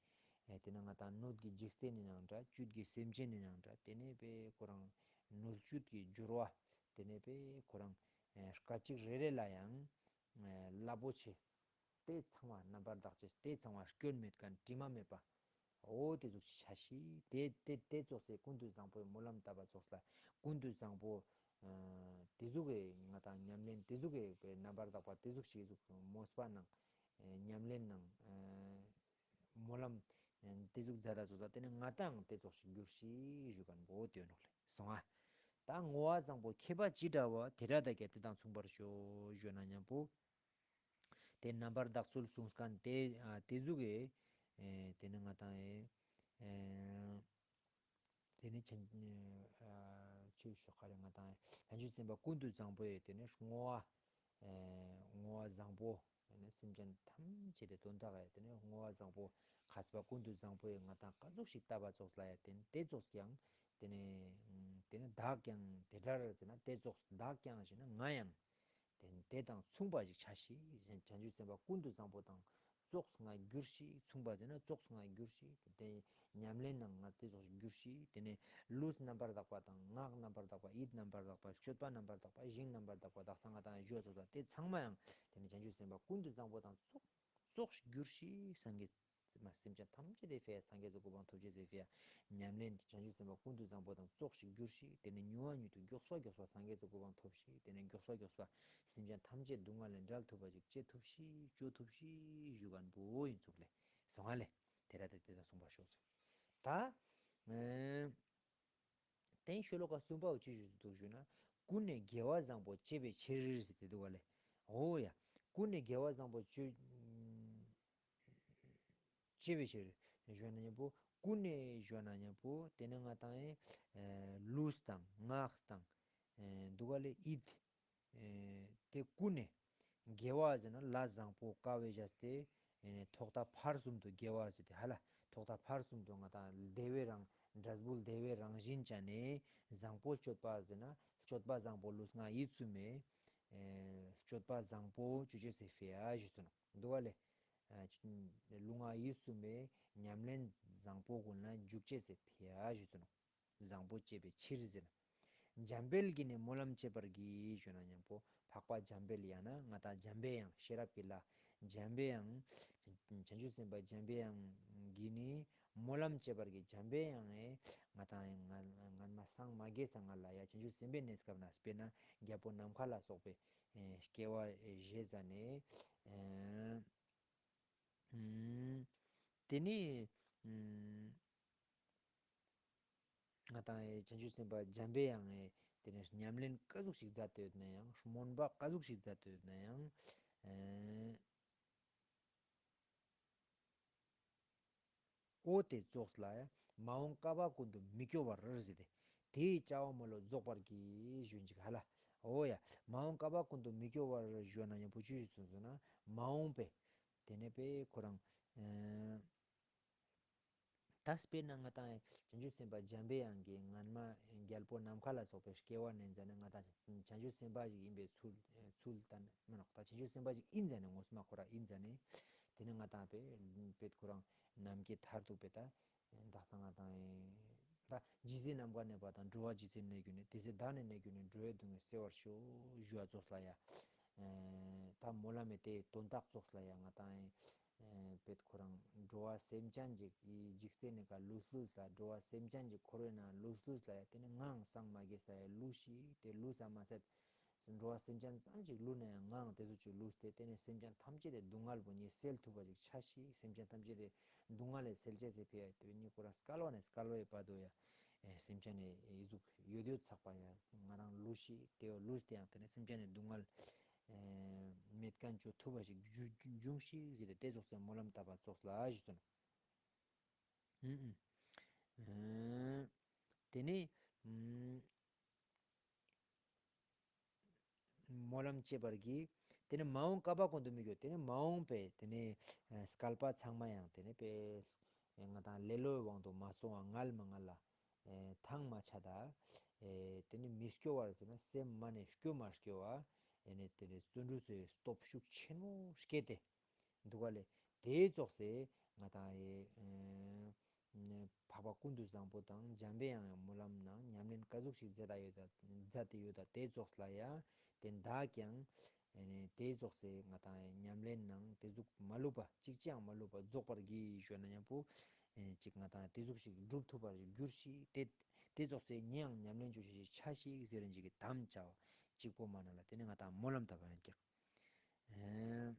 ཨེ་དེ་ནས་ང་ཏང་སྣོད་ཀྱི་འཇིག་རྟེན་ནི་ནང་འདྲ་བཅུད་ཀྱི་སེམས་ཅན་ནི་ནང་འདྲ་དེ་ནས་དཔེ་ཁོ་རང་སྣོད་བཅུད་ཀྱི་སྦྱོར་བ་དེ་ནས་དཔེ་ཁོ་རང་ཨེ་སྐད་ཅིག་རེ་རེ་ལ་ཡང་ཨེ་རླབས་པོ་ཆེ། དེ་ཚང་མ་རྣམ་པར་དག་ཅེས་དེ་ཚང་མ་སྐྱོན་མེད་མཁན་དྲི་མ་མེད་པ། འོ་དེ་ཟུག་ཅིག་ཆ་ཤིག་དེ་དེ་དེ་ཙོགས་སེ་ཀུན་ཏུ་བཟང་པོའི་སྨོན་ལམ་བཏབ་པ་ཙོགས་ལ་ཀུན་ཏུ་བཟང་པོ་ཨ་དེ་ཟུག་གི་ང་ཏང་ཉམས་ལེན་དེ་ཟུག་གི་རྣམ་པར་དག་པ་དེ་ཟུག་ཅིག་ཟུག་མོས་པ་ནང་ཨ་ཉམས་ལེན་ནང་ཨ་སྨོན་ལམ་ཨ་དེ་ཟུག་མཛད་ད་ཙོགས་ལ་དེ་ནི་ང་ཏང་དེ་ཙོགས་ཤིག་འགྱུར་ཤིག་ཞུ་མཁན་པོ་དེ་ནོག་ལེ། སོང་ང་། ད་བསྔོ་བ་བཟང་པོ་མཁས་པ་ཇི་འདྲ་བ། དེ་འདྲ་བདག་ཀྱང་དེ་དང་མཚུངས་པར་ཤོག་ཞུ་ན་མཉམ་པོ། དེ་རྣམ་པར་དག་ཚུལ་གསུངས་མཁན་དེ་ཨ་དེ་ཟུག་གི་ཨེ་དེ་ནི་ང་ཏང་ཨེ་ཨེ་དེ་ནི་ཆེན་ཨ་ཆོས་ཤོག་ཁ་རེ་ང་ཏང་བྱང་ཆུབ་སེམས་དཔའ་ཀུན་ཏུ་བཟང་པོ་ཡི་དེ་ནི་བསྔོ་བ་ཨེ་བསྔོ་བ་བཟང་པོ་ཨེ་ནི་སེམས་ཅན་ཐམས་ཅད་དེ་དོན་དག་ཨེ་དེ་ནི་བསྔོ་བ་བཟང་པོ་མཁས་པ་ཀུན་ཏུ་བཟང་པོ་ཡི་ང་ཏང་ག་ཟུག་ཞིག་བལྟ་བ་ཙོགས་ལ་ཡ་དེ་ནི་དེ་ཙོགས་ཀྱང་དེ་ནི་དེ་ནི་བདག་ཀྱང་དེ་འདྲར་ཟེར་ན་དེ་ཙོགས་བདག་ཀྱང་ཞེ་ན་ང་ཡང་དེ་དེ་དང་མཚུངས་པ་ཞིག་ཆ་ཤིག་བྱང་ཆུབ་སེམས་དཔའ་ཀུན་ཏུ་བཟང་པོ་དང་ཙོགས་ང་འགྱུར་ཞིག་མཚུངས་པ་ཟེར་ན་ཙོགས་ང་འགྱུར་ཞིག་དེ་ཉམས་ལེན་ནང་ང་དེ་ཙོགས་འགྱུར་ཞིག་དེ་ནས་ལུས་རྣམ་པར་དག་པ་དང་ངག་རྣམ་པར་དག་པ་ཡིད་རྣམ་པར་དག་པ་སྤྱོད་པ་རྣམ་པར་དག་པ་ཞིང་རྣམ་པར་དག་པ་དག་ས་ང་ཏང་ཞུ་བ་ཙོགས་དེ་ཚང་མ་ཡང་དེ་ནས་བྱང་ཆུབ་སེམས་དཔའ་ཀུན་ཏུ་བཟང་པོ་དང་ཙོགས་ཙོགས་འགྱུར་ཞིག་སངས་རྒྱས་མ་སེམས་ཅན་ཐམས་ཅད་དེ་ཕེ་སངས་རྒྱས་སི་གོ་འཕང་ཐོབ་ཅེས་སི་ཕེ་ཉམས་ལེན་བྱང་ཆུབ་སེམས་དཔའ་ཀུན་ཏུ་བཟང་པོ་དང་ཙོགས་ཤིག་འགྱུར་ཞིག་དེ་ནས་མྱུར་བ་མྱུར་དུ་མགྱོགས་པ་མགྱོགས་པ་སངས་རྒྱས་སི་གོ་འཕང་ཐོབ་ཞིག་དེ་ནས་མགྱོགས་པ་མགྱོགས་པ་སེམས་ཅན་ཐམས་ཅད་སྡུག་བསྔལ་ལས་བསྒྲལ་ཐུབ་པ་ཞིག་སྐྱེ་ཐུབ་ཞིག་སྐྱོ་ཐུབ་ཞིག་ཞུ་མཁན་པོ་ཡིན་ཙུག་ལེ། སོང་ང་ལེ། དེ་ར་དེ་དེ་དང་གསུངས་པ་ཤོག་ཟེར། ད་ཨེ་དེ་ནས་ཤོ་ལོ་ཀ་གསུམ་པ་བོ་ཅི་ཞུ་འདུག་ཞུ་ན། ཀུན་ནས་དགེ་བ་བཟང་པོ་སྤྱད་པའི་ཕྱིར་ཟེར་ཏེ་འདུག་ག་ལེ། འོ་ཡ། ཀུན་ནས་དགེ་བ་བཟང་པོ་སྤྱོད་སྤྱད་པའི་ཕྱིར་ཞུ་ན་མཉམ་པོ་ཀུན་ནས་ཞུ་ན་མཉམ་པོ་དེ་ནི་ང་ཏང་ཨེ་ལུས་དང་ངག་དང་ཨེ་འདུག་ག་ལེ་ཡིད་ཨེ་དེ་ཀུན་ནས་དགེ་བ་ཟེར་ན་ལས་བཟང་པོ་དཀའ་བའི་བཞག་སྟེ་ཨེ་ཐོག་མཐའ་བར་གསུམ་དུ་དགེ་བ་ཟེར་ཏེ་ཧ་ལ་ཐོག་མཐའ་བར་གསུམ་དུ་ང་ཏང་བདེ་བའི་རང་འབྲས་བུ་བདེ་བའི་རང་བཞིན་ཅན་ནི་བཟང་པོ་སྤྱོད་པ་ཟེར་ན་སྤྱོད་པ་བཟང་པོ་ལུས་ངག་ཡིད་གསུམ་མེ་ཨེ་སྤྱོད་པ་བཟང་པོ་ཅོ་ཅེས་སི་ཕི་ཡ་ཞུ་སྟོན་འདུག་ག་ལེ། ཨ་ལུས་ངག་ཡིད་གསུམ་མེ་ཉམས་ལེན་བཟང་པོ་ཀུན་ལ་འཇུག་ཅེས་སི་ཕི་ཡ་ཞུ་སྟོན། བཟང་པོ་སྤྱད་པའི་ཕྱིར་ཟེར་ན། འཇམ་དཔལ་གྱིས་ནི་སྨོན་ལམ་བྱེད་པར་བགྱི་ཞུ་ན་མཉམ་པོ་འཕགས་པ་འཇམ་དཔལ་ཡང་ན་ང་ཏང་འཇམ་པའི་དབྱངས་ཤེས་རབ་ཀྱི་ལྷ་འཇམ་པའི་དབྱངས་བྱང་ཆུབ་སེམས་དཔའ་འཇམ་པའི་དབྱངས་ཀྱིས་ནི་སྨོན་ལམ་བྱེད་པར་བགྱི། འཇམ་པའི་དབྱངས་ཨེ་ང་ཏང་ང་ང་མ་སངས་མ་རྒྱས་ས་ང་ལ་ཡ་བྱང་ཆུབ་སེམས་དཔའི་གནས་སྐབས་ན་དཔེར་ན་རྒྱལ་པོ་ནམ་མཁའ་ལ་སོགས་པའི་ཨེ་སྐྱེ་བ་ཨེ་བཞེས་ས་ནས་ཨེ་ཨུམ། དེ་ནས་ཨུམ། ང་ཏང་ཨེ་བྱང་ཆུབ་སེམས་དཔའ་འཇམ་པའི་དབྱངས་ཨེ་དེ་ནས་ཉམས་ལེན་ག་ཟུག་ཞིག་མཛད་དེ་ཡོད་ན་ཡང་སྨོན་པ་ག་ཟུག་ཞིག་མཛད་དེ་ཡོད་ན་ཡང་ཨེ་འོ་དེ་ཙོགས་ལ་ཡང་མ་འོངས་བསྐལ་པ་ཀུན་ཏུ་མི་སྐྱོ་བར་ཟེར་ཏེ་དེའི་བྱ་བ་མ་ལུས་རྫོགས་པར་བགྱི་ཞུ་ཅིག་ཧ་ལ། འོ་ཡ། མ་འོངས་བསྐལ་པ་ཀུན་ཏུ་མི་སྐྱོ་བར་ཞུ་ན་མཉམ་པོ་ཅི་ཞུ་སོང་ཟེར་ན་མ་འོངས་པའི་དེ་ནས་པའི་ཁོ་རང་ཨེ་ད་དཔེར་ན་ང་ཏང་བྱང་ཆུབ་སེམས་དཔའ་འཇམ་པའི་དབྱངས་ཀྱིས་སྔན་མ་རྒྱལ་པོ་ནམ་མཁའ་ལ་སོགས་པའི་སྐྱེ་བ་ནས་མཛད་ནས་ང་ཏང་བྱང་ཆུབ་སེམས་དཔའ་ཞིག་ཡིན་པའི་ཚུལ་ཚུལ་དང་མི་ནོག་ད་བྱང་ཆུབ་སེམས་དཔའ་ཞིག་ཡིན་མཛད་ནས་ངོ་སོ་མ་ཁོ་རང་ཡིན་མཛད་ནས་དེ་ནས་ང་ཏང་པའི་པེད་ཁོ་རང་ནམ་མཁའི་མཐར་ཐུག་པའི་ད་དག་ས་ང་ཏང་ད་ཇི་སྲིད་ནམ་མཁའ་གནས་པ་དང་འགྲོ་བ་ཇི་སྲིད་གནས་གྱུར་ནས་དེ་སྲིད་བདག་ནི་གནས་གྱུར་ནས་འགྲོ་བའི་སྡུག་བསྔལ་སེལ་བར་ཤོག་ཞུ་བ་ཙོགས་ལ་ཡ། ད་སྨོན་ལམ་མེ་དེ་དོན་དག་ཙོགས་ལ་ཡ་ང་ཏང་ཨེ་པེད་ཁོ་རང་འགྲོ་བ་སེམས་ཅན་ཅིག་ཨི་འཇིག་རྟེན་ནི་ཀ་ལུས་ལུས་ལ་འགྲོ་བ་སེམས་ཅན་ཅིག་འཁོར་བའི་ནང་ལུས་ལུས་ལ་ཡ་དེ་ནི་ངའང་སངས་མ་རྒྱས་ས་ཡ་ལུས་ཤིག་དེ་ལུས་ས་མ་ཟད་འགྲོ་བ་སེམས་ཅན་ཙམ་ཅིག་ལུས་ན་ཡང་ངའང་དེ་ཚོ་ཅིག་ལུས་ཏེ་དེ་ནི་སེམས་ཅན་ཐམས་ཅད་དེ་སྡུག་བསྔལ་པོ་ཉིད་སེལ་ཐུབ་པ་ཅིག་ཆ་ཤིག་སེམས་ཅན་ཐམས་ཅད་དེ་སྡུག་བསྔལ་ལས་སེལ་ཅེས་སི་ཕི་ཡ་དེ་ཉིད་ཁོ་རང་སྐལ་བ་ནས་སྐལ་བའི་བར་དུ་ཡ་ཨེ་སེམས་ཅན་ནི་ཨི་ཟུག་ཡོད་ཡོད་ཚགས་པ་ཡ་ང་རང་ལུས་ཤིག་དེ་ཡོ་ལུས་ཏེ་ཡང་དེ་ནི་སེམས་ཅན་ནི་སྡུག་བསྔལ་ཨེ་མེད་མཁན་ཅོ་ཐུབ་པ་ཞིག་འབྱུང་ཞིག་ཟེར་ཏེ་དེ་ཙོགས་སེ་སྨོན་ལམ་བཏབ་པ་ཙོགས་ལ་ཞུ་དོན། ཨུམ་ཨུམ། དེ་ནས་ཨུམ་སྨོན་ལམ་བྱེད་པར་བགྱི། དེ་ནས་མ་འོངས་བསྐལ་པ་ཀུན་ཏུ་མི་སྐྱོ། དེ་ནས་མ་འོངས་པའི་དེ་ནས་ཨ་བསྐལ་པ་ཚང་མ་ཡང་དེ་ནས་པའི་ང་དང་ལེ་ལོའི་དབང་དུ་མ་སོང་བ་ངལ་མ་ངལ་ལ་ཨེ་ཐང་མ་ཆད་ད། ཨེ་དེ་ནི་མི་སྐྱོ་བར་ཟེར་ན་སེམས་མ་ནེ་སྐྱོ་མ་སྐྱོ་བ། ཨེ་ནི་དེ་ནི་བརྩོན་འགྲུས་སི་སྟོབས་ཤུགས་ཆེན་མོ་སྐྱེད་དེ་འདུག་ག་ལེ། དེའི་ཙོགས་སེ་ང་དང་ཨེ་འཕགས་པ་ཀུན་ཏུ་བཟང་པོ་དང་འཇམ་པའི་དབྱངས་ཡང་སྨོན་ལམ་ནང་ཉམས་ལེན་ག་ཟུག་ཞིག་མཛད་ད་ཡོད་ད་མཛད་དེ་ཡོད་ད་དེའི་ཙོགས་ལ་ཡང་དེ་བདག་ཀྱང་ཨེ་ནི་དེའི་ཙོགས་སེ་ང་དང་ཉམས་ལེན་ནང་དེ་ཟུག་མ་ལུས་པ་གཅིག་ཅིའང་མ་ལུས་པ་རྫོགས་པར་བགྱི་ཞུ་ན་མཉམ་པོ་ཨེ་གཅིག་ང་དང་དེ་ཟུག་ཞིག་འགྲུབ་ཐུབ་པར་འགྱུར་ཞིག་དེ་དེ་ཙོགས་སེ་ཉེའང་ཉམས་ལེན་བཅོ་ཞིག་ཆ་ཞིག་ཟེར་རིན་ཅིག་གི་དམ་བཅའ་བ་གཅིག་པོ་མ་ན་ལ་དེ་ནི་ང་དང་སྨོན་ལམ་བཏབ་པ་ཡང་ཀྱག་ཨེ།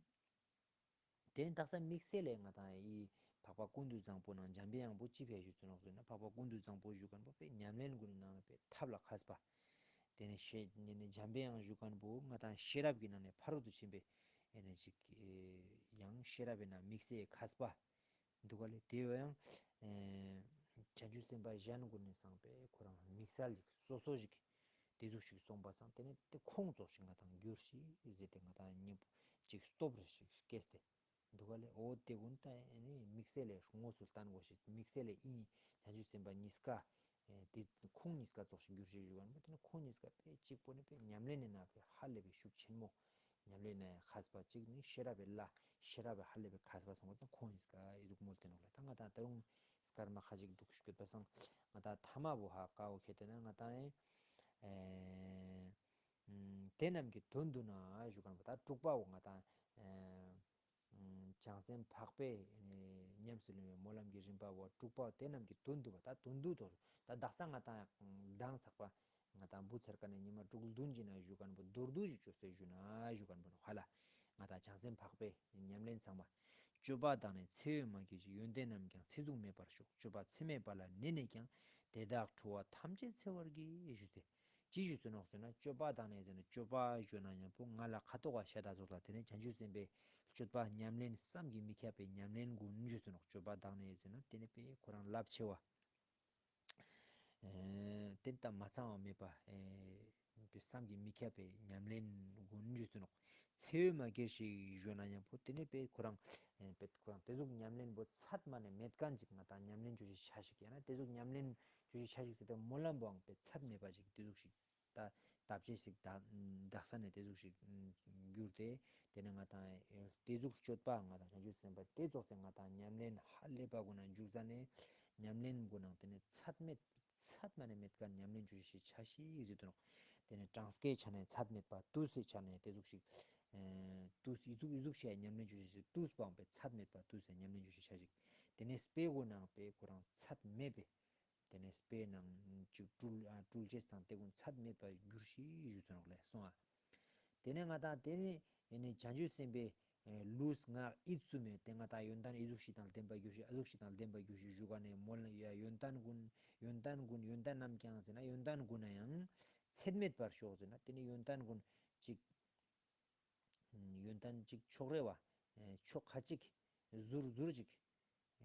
དེ་ནི་དག་ས་དམིགས་བསལ་ལས་ང་དང་ཨི་འཕགས་པ་ཀུན་ཏུ་བཟང་པོ་ནང་འཇམ་པའི་དབྱངས་པོ་ཅི་ཕིའ་ཞུ་དུ་ནོག་ཟེར་ན་འཕགས་པ་ཀུན་ཏུ་བཟང་པོ་ཞུ་མཁན་པོ་པའི་ཉམས་ལེན་ཀུན་ནི་ནང་ན་པའི་ཐབས་ལ་མཁས་པ། དེ་ནི་ཤེས་དེ་ནི་འཇམ་པའི་དབྱངས་ཞུ་མཁན་པོ་ང་དང་ཤེས་རབ་ཀྱི་ནང་ནས་ཕ་རོལ་ཏུ་ཕྱིན་པའི་ ཨེ་ནི་ཅིག་ཨེ་ཡང་ཤེས་རབ་པའི་ནང་དམིགས་བསལ་མཁས་པ་འདུག་ག་ལེ། དེ་བས་ཡང་ཨེ་བྱང་ཆུབ་སེམས་དཔའ་གཞན་ཀུན་ནི་སང་པའི་ཁོ་རང་དམིགས་བསལ་ཅིག་སོ་སོ་ཞིག་དེ་ཟུག་ཞིག་སོང་པ་སང་དེ་ནི་དེ་ཁོང་ཙོགས་ཤིག་ང་དང་འགྱུར་ཤིག་ཟེར་ཏེ་ང་དང་མཉེས་པོ་ཅིག་སྟོབས་རེ་ཞིག་སྐྱེས་ཏེ། འདུག་ག་ལེ། འོ་དེ་ཀུན་ད་ཨེ་ནི་དམིགས་བསལ་ལས་དངོས་སུ་བསྟན་དགོས་ཤེས། དམིགས་བསལ་ལས་ཨིན། བྱང་ཆུབ་སེམས་དཔའ་གཉིས་ཀ་ཨེ་དེ་ཁོང་གཉིས་ཀ་ཙོགས་ཤིག་འགྱུར་ཤེས་ཞུ་ག་ནི་པོ་དེ་ནི་ཁོང་གཉིས་ཀ་པའི་གཅིག་པོ་ནི་པའི་ཉམས་ལེན་ནི་ནང་པའི་ཧ་ལས་པའི་ཤུགས་ཆེན་མོ། ཉམས་ལེན་ནི་མཁས་པ་གཅིག་ནི་ཤེས་རབ་པའི་ལྷ། ཤེས་རབ་པའི་ཧ་ལས་པའི་མཁས་པ་སོང་པ་ཙང་ཁོང་གཉིས་ཀ་ཨི་ཟུག་མོལ་ཏེ་ནོག་ལེ། ད་ང་དང་ད་རུང་སྐར་མ་ཁ་ཅིག་འདུག་ཤུགས་ཡོད་པ་སང་ང་དང་ཐ་མ་བོ་ཧ་ཀ་བོ་ཁེ་ཏེ་ན་ང་དང་ཨེ་ཨེ་དེ་རྣམས་ཀྱི་དོན་བསྡུ་ན་ཞུ་ག་ནི་པོ་ད་དྲུག་པ་བོ་ང་དང་ཨེ་བྱང་སེམས་འཕགས་པའི་ཉམས་སུ་ལེན་པའི་སྨོན་ལམ་གྱི་རིམ་པ་བོ་དྲུག་པ་དེ་རྣམས་ཀྱི་དོན་བསྡུ་བ། ད་དོན་བསྡུ་དོ་ད་དག་ས་ང་དང་མདང་ཚག་པ་ང་དང་བུ་ཚར་ཀ་ནས་ཉི་མ་དྲུག་བདུན་གྱི་ནང་ཞུ་ག་ནི་པོ་མདོར་བསྡུས་ཤིག་ཅོས་ཏེ་ཞུ་ན་ཞུ་ག་ནི་པོ་ནོ་ཧ་ལ། ང་དང་བྱང་སེམས་འཕགས་པའི་ཉམས་ལེན་ཚང་མ། སྤྱོད་པ་དག་ནི་འཚེ་བས་མ་གྱུར་ཅིག། ཡོན་ཏན་རྣམས་ཀྱང་ཚེ་གཟུགས་མེད་པར་ཤོག། སྤྱོད་པ་ཚད་མེད་པ་ལ་གནས་ནས་ཀྱང་། དེ་དག་འཁྲུལ་བ་ཐམས་ཅད་འཚེ་བར་བགྱི། ཞུས་ཏེ། ཅི་ཞུས་ཏེ་ནོག་ཟེར་ན་སྤྱོད་པ་དག་ནི་ཟེར་ན་སྤྱོད་པ་ཞུ་ན་མཉམ་པོ་ང་ལ་ཁ་ཐོག་ག་ཤ་ད་ཚོགས་ལ་དེ་ནས་བྱང་ཆུབ་སེམས་དཔའི་སྤྱོད་པ་ཉམས་ལེན་བསམ་གྱིས་མི་ཁྱབ་པའི་ཉམས་ལེན་ཀུན་ཞུས་ཏེ་ནོག། སྤྱོད་པ་དག་ནི་ཟེར་ན་དེ་ནི་པའི་ཁོ་རང་རླབས་ཆེ་བ། ཨེ་དེ་ལྟ་མ་ཚང་བ་མེད་པ། ཨེ་བསམ་གྱིས་མི་ཁྱབ་པའི་ཉམས་ལེན་ཀུན་ཞུས་ཏེ་ནོག། འཚེ་བས་མ་གྱུར་ཅིག་ཞུ་ན་མཉམ་པོ་དེ་ནི་པའི་ཁོ་རང་ཨེ་པའི་ཁོ་རང་དེ་ཟུག་ཉམས་ལེན་པོ་ཚད་མ་ནས་མེད་མཁན་ཅིག་ང་དང་ཉམས་ལེན་ཅོ་ཅེས་ཆ་ཞིག་ཡང་ན་དེ་ཟུག་ཉམས་ལེན་ཅོ་ཅེས་ཆ་ཞིག་ཟེར་ཏེ་སྨོན་ལམ་པོའང་པའི་ཚད་མེད་པ་ཅིག་དེ་ཟུག་ཞིག་ད་བཏབ་ཅེས་ཞིག་ད་དག་ས་ནས་དེ་ཟུག་ཞིག་གྱུར་ཏེ་དེ་ནས་ང་དང་དེ་ཟུག་སྤྱོད་པ་ང་དང་བྱང་ཆུབ་སེམས་དཔའ་དེ་ཙོགས་སེ་ང་དང་ཉམས་ལེན་ཧ་ལས་པ་ཀུན་ན་འཇུག་ས་ནས་ཉམས་ལེན་ཀུན་ནང་དེ་ནས་ཚད་མེད་ཚད་མ་ནས་མེད་མཁན་ཉམས་ལེན་ཅོ་ཅེས་ཆ་ཞིག་ཟེར་དུ་ནོག། དེ་ནས་གྲངས་ཀའི་ཆ་ནས་ཚད་མེད་པ་དུས་སི་ཆ་ནས་དེ་ཟུག་ཞིག་ཨེ་དུས་ཨི་ཟུག་ཨི་ཟུག་ཞིག་ཉམས་ལེན་ཅོ་ཅེས་དུས་པའང་པའི་ཚད་མེད་པ་དུས་སི་ཉམས་ལེན་ཅོ་ཅེས་ཆ་ཞིག། དེ་ནས་དཔེ་ཀུན་ནང་པའི་ཁོ་རང་ཚད་མེད་པའི། དེ་ནས་དཔེ་ནང་ཅིག་སྤྲུལ་ཨ་སྤྲུལ་ཅེས་དང་དེ་ཀུན་ཚད་མེད་པར་གྱུར་ཞིག་ཞུས་ཏེ་ནོག་ལེ་སོང་ཨ། དེ་ནས་ང་དང་དེ་ནས་ཨེ་ནས་བྱང་ཆུབ་སེམས་དཔའི་ཨེ་ལུས་ངག་ཡིད་གསུམ་མེད་དེ་ང་དང་ཡོན་ཏན་ཨི་ཟུག་ཞིག་དང་ལྡན་པར་གྱུར་ཞིག་ཨ་ཟུག་ཞིག་དང་ལྡན་པར་གྱུར་ཞིག་ཞུ་ག་ནས་མོལ་ཡ་ཡོན་ཏན་ཀུན་ཡོན་ཏན་ཀུན་ཡོན་ཏན་རྣམས་ཀྱང་ཟེར་ན་ཡོན་ཏན་ཀུན་ན་ཡང་ཚད་མེད་པར་ཤོག་ཟེར་ན་དེ་ནས་ཡོན་ཏན་ཀུན་ཅིག་ཡོན་ཏན་ཅིག་ཕྱོགས་རེ་བ་ཨེ་ཕྱོགས་ཁ་ཅིག་ཟུར་ཟུར་ཅིག་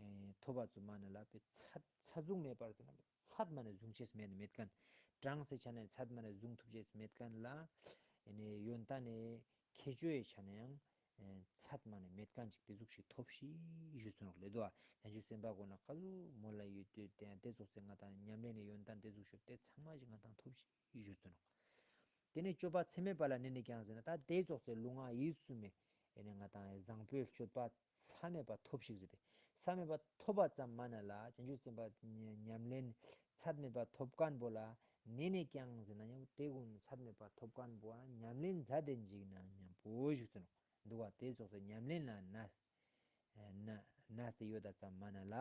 ཨེ་ཐོབ་པ་ཙུག་མ་ན་ལ་པའི་ཚད་ཚད་གཟུགས་མེད་པར་ཟེར་ན་ཚད་མ་ནས་བཟུང་ཅེས་མེད་མེད་མཁན། གྲངས་སི་ཆ་ནས་ཚད་མ་ནས་བཟུང་ཐུབ་ཅེས་མེད་མཁན་ལ་ཨེ་ནས་ཡོན་ཏན་ནི་ཁྱད་ཆོས་ཡི་ཆ་ནས་ཡང་ཨེ་ཚད་མ་ནས་མེད་མཁན་ཅིག་དེ་ཟུག་ཞིག་ཐོབ་ཤིག་ཞུས་ཏེ་ནོག་ལེ། དོ་བྱང་ཆུབ་སེམས་དཔའ་ཀུན་ན་ཀ་ཟུག་མོལ་ལ་ཡོད་དེ་དེ་ཙོགས་སེ་ང་དང་ཉམས་ལེན་ནི་ཡོན་ཏན་དེ་ཟུག་ཞིག་དེ་ཚང་མ་ཞིག་ང་དང་ཐོབ་ཤིག་ཞུས་ཏེ་ནོག། དེ་ནས་སྤྱོད་པ་ཚད་མེད་པ་ལ་གནས་ནས་ཀྱང་ཟེར་ན་ད་དེ་ཙོགས་སེ་ལུས་ངག་ཡིད་གསུམ་མེད་ཨེ་ནས་ང་དང་བཟང་པོའི་སྤྱོད་པ་ཚད་མེད་པ་ཐོབ་ཤིག་ཟེར་ཏེ། ཚད་མེད་པ་ཐོབ་པ་ཙམ་མ་ན་ལ་བྱང་ཆུབ་སེམས་དཔའ་ཉམས་ལེན་ཚད་མེད་པ་ཐོབ་མཁན་པོ་ལ་གནས་ནས་ཀྱང་ཟེར་ན་ཡང་དེ་ཀུན་ཚད་མེད་པ་ཐོབ་མཁན་པོ་ལ་ཉམས་ལེན་མཛད་དེ་འཇིག་ན་མཉམ་པོ་ཞུས་ཏེ་ནོག། འདུག་པ་དེ་ཙོགས་སེ་ཉམས་ལེན་ལ་གནས་ན་གནས་ཏེ་ཡོད་ད་ཙམ་མ་ན་ལ་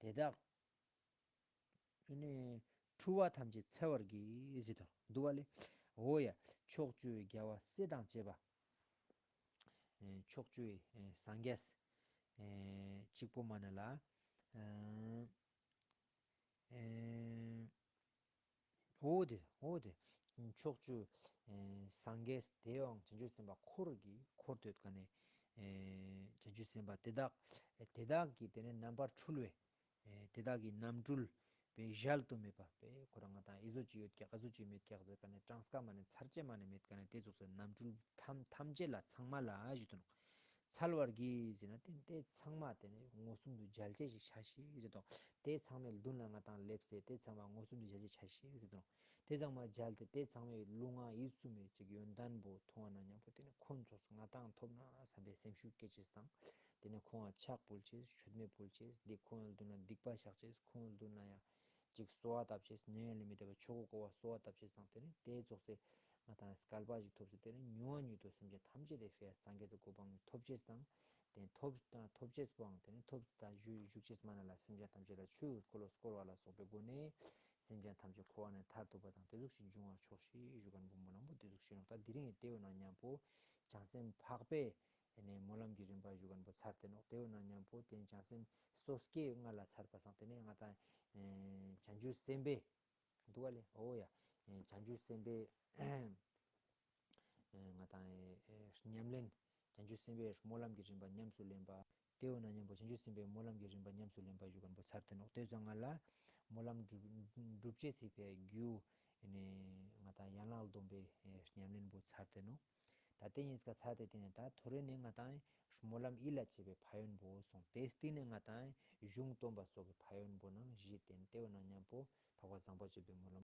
དེ་དག་ཨེ་ནས་འཁྲུལ་བ་ཐམས་ཅད་འཚེ་བར་བགྱི་ཟེར་དོ་འདུག་པ་ལེ། འོ་ཡ། ཕྱོགས་བཅུའི་རྒྱལ་བ་སྲས་དང་བཅས་པ། ཨེ་ཕྱོགས་བཅུའི་ཨེ་སངས་རྒྱས་ཨེ་གཅིག་པོ་མ་ན་ལ། ཨེ་ཨེ་འོ་དེ་འོ་དེ། ཕྱོགས་བཅུ་ཨེ་སངས་རྒྱས་དེའང་བྱང་ཆུབ་སེམས་དཔའ་འཁོར་གྱི་འཁོར་དུ་ཡོད་མཁན་ནི་ཨེ་བྱང་ཆུབ་སེམས་དཔའ་དེ་དག་ཨེ་དེ་དག་གི་དེ་ནས་རྣམ་པར་འཁྲུལ་བའི། ཨེ་དེ་དག་གི་རྣམ་འཕྲུལ་པའི་གཞལ་དུ་མེད་པ་པའི་ཁོ་རང་ང་དང་ཨི་ཟོ་ཅིག་ཡོད་ཀྱག་ཨ་ཟོ་ཅིག་མེད་ཀྱག་ཟེར་མཁན་ནི་གྲངས་ཀ་མ་ནས་ཚར་ཅེས་མ་ནས་མེད་མཁན་ནི་དེ་ཙོགས་སེ་རྣམ་འཕྲུལ་ཐམས་ཐམས་ཅད་ལ་ཚང་མ་ལ་ཞུས་ཏེ་ནོག། འཚལ་བར་བགྱི་ཟེར་ན་དེ་དེ་ཚང་མ་དེ་ནས་མངོན་སུམ་དུ་མཇལ་ཅེས་ཤིག་ཆ་ཤིག་ཟེར་དོ། དེ་ཚང་མའི་མདུན་ལ་ང་དང་སླེབས་སེ་དེ་ཚང་མ་མངོན་སུམ་དུ་མཇལ་ཅེས་ཆ་ཤིག་ཟེར་དོ། དེ་ཚང་མ་མཇལ་ཏེ་དེ་ཚང་མའི་ལུས་ངག་ཡིད་གསུམ་མེད་ཅིག་ཡོན་ཏན་པོ་མཐོང་བ་ན་མཉམ་པོ་དེ་ནས་ཁོང་ཚོ་ང་དང་ཐོབ་ན་བསམ་པའི་སེམས་ཤུགས་སྐྱེ་ཅེས་དང་། དེ་ནས་ཁོང་ལ་ཕྱག་ཕུལ་ཅེས་མཆོད་མེ་ཕུལ་ཅེས་དེ་ཁོང་ལ་མདུན་ན་སྡིག་པ་བཤགས་ཅེས་ཁོང་ལ་མདུན་ན་ཡང་ཅིག་གསོལ་བ་བཏབ་ཅེས་མྱ་ངན་ལས་མི་འདའ་བའི་ཆོས་འཁོར་བསྐོར་བ་གསོལ་བ་བཏབ་ཅེས་དང་དེ་ནས་དེ་ཙོགས་སེ་ང་དང་སྐལ་པ་ཞིག་ཐོབ་སྟེ་དེ་ནས་མྱུར་བ་མྱུར་དུ་སེམས་ཅན་ཐམས་ཅད་དེ་ཕེ་སངས་རྒྱས་སི་གོ་འཕང་ཐོབ་ཅེས་དང་། དེ་ཐོབ་ཐོབ་ཅེས་པོའང་དེ་ནས་ཐོབ་ད་བཞུགས་བཞུགས་ཅེས་མ་ན་ལ་སེམས་ཅན་ཐམས་ཅད་ལ་ཆོས་འཁོར་ལོ་བསྐོར་བ་ལ་སོགས་པའི་སྒོ་ནས་སེམས་ཅན་ཐམས་ཅད་འཁོར་བ་ནས་ཐར་ཐུབ་པ་དང་དེ་ཟུག་ཞིག་འབྱུང་བར་ཤོག་ཤིག་ཞུ་མཁན་པོ་སྨོན་ལམ་པོ་དེ་ཟུག་ཞུ་ནོག། ད་དེ་རིང་དེ་བོ་ནང་མཉམ་པོ་བྱང་སེམས་འཕགས་པའི་ཨེ་ནས་སྨོན་ལམ་གྱི་རིམ་པ་ཞུ་མཁན་པོ་ཚར་ཏེ་ནོག། དེ་བོ་ནང་མཉམ་པོ་དེ་བྱང་སེམས་སོ་སྐྱེ་ལྔ་ལ་ཚར་པ་སང་དེ་ནས་ང་དང་ཨེ་བྱང་ཆུབ་སེམས་དཔའི་འདུག་ག་ལེ། འོ་ཡ། ཨེ་བྱང་ཆུབ་སེམས་དཔའི་ཨེ་ང་དང་ཨེ་ཨེ་ཉམས་ལེན་ བྱང་ཆུབ་སེམས་དཔའི་སྨོན་ལམ་གྱི་རིམ་པ་ཉམས་སུ་ལེན་པ། ཏེ་བོ་ན་ཉམ་པོ་བྱང་ཆུབ་སེམས་དཔའི་སྨོན་ལམ་གྱི་རིམ་པ་ཉམས་སུ་ལེན་པ་ཞུ་ཁན་བོ་ཚར་ཏེ་ནོག། ཏེ་ཙོགས་ང་ལ་སྨོན་ལམ་སྒྲུབ་སྒྲུབ་ཅེས་སི་ཕིའ་རྒྱུ་ཨེ་ནེ་ང་དང་ཡན་ལག་སྡོམ་པའི་ཨེ་ཉམས་ལེན་བོ་ཚར་ཏེ་ནོག། ད་ཏེ་ཉིས་ཀ་ཚར་ཏེ་ཏེ་ནེ་ད་ཐོ་རེ་ནེ་ང་དང་སྨོན་ལམ་ཡིད་ལ་བྱེད་པའི་ཕན་ཡོན་བོ་སོང་། ཏེ་སྟིང་ནེ་ང་དང་གཞུང་སྟོན་པ་སོགས་ཀྱི་ཕན་ཡོན་བོ་ནང་བཞི་སྟན། ཏེ་བོ་ན་ཉམ་པོ་འཕགས་པ་བཟང་པོ་སྤྱོད་པའི་སྨོན་ལམ།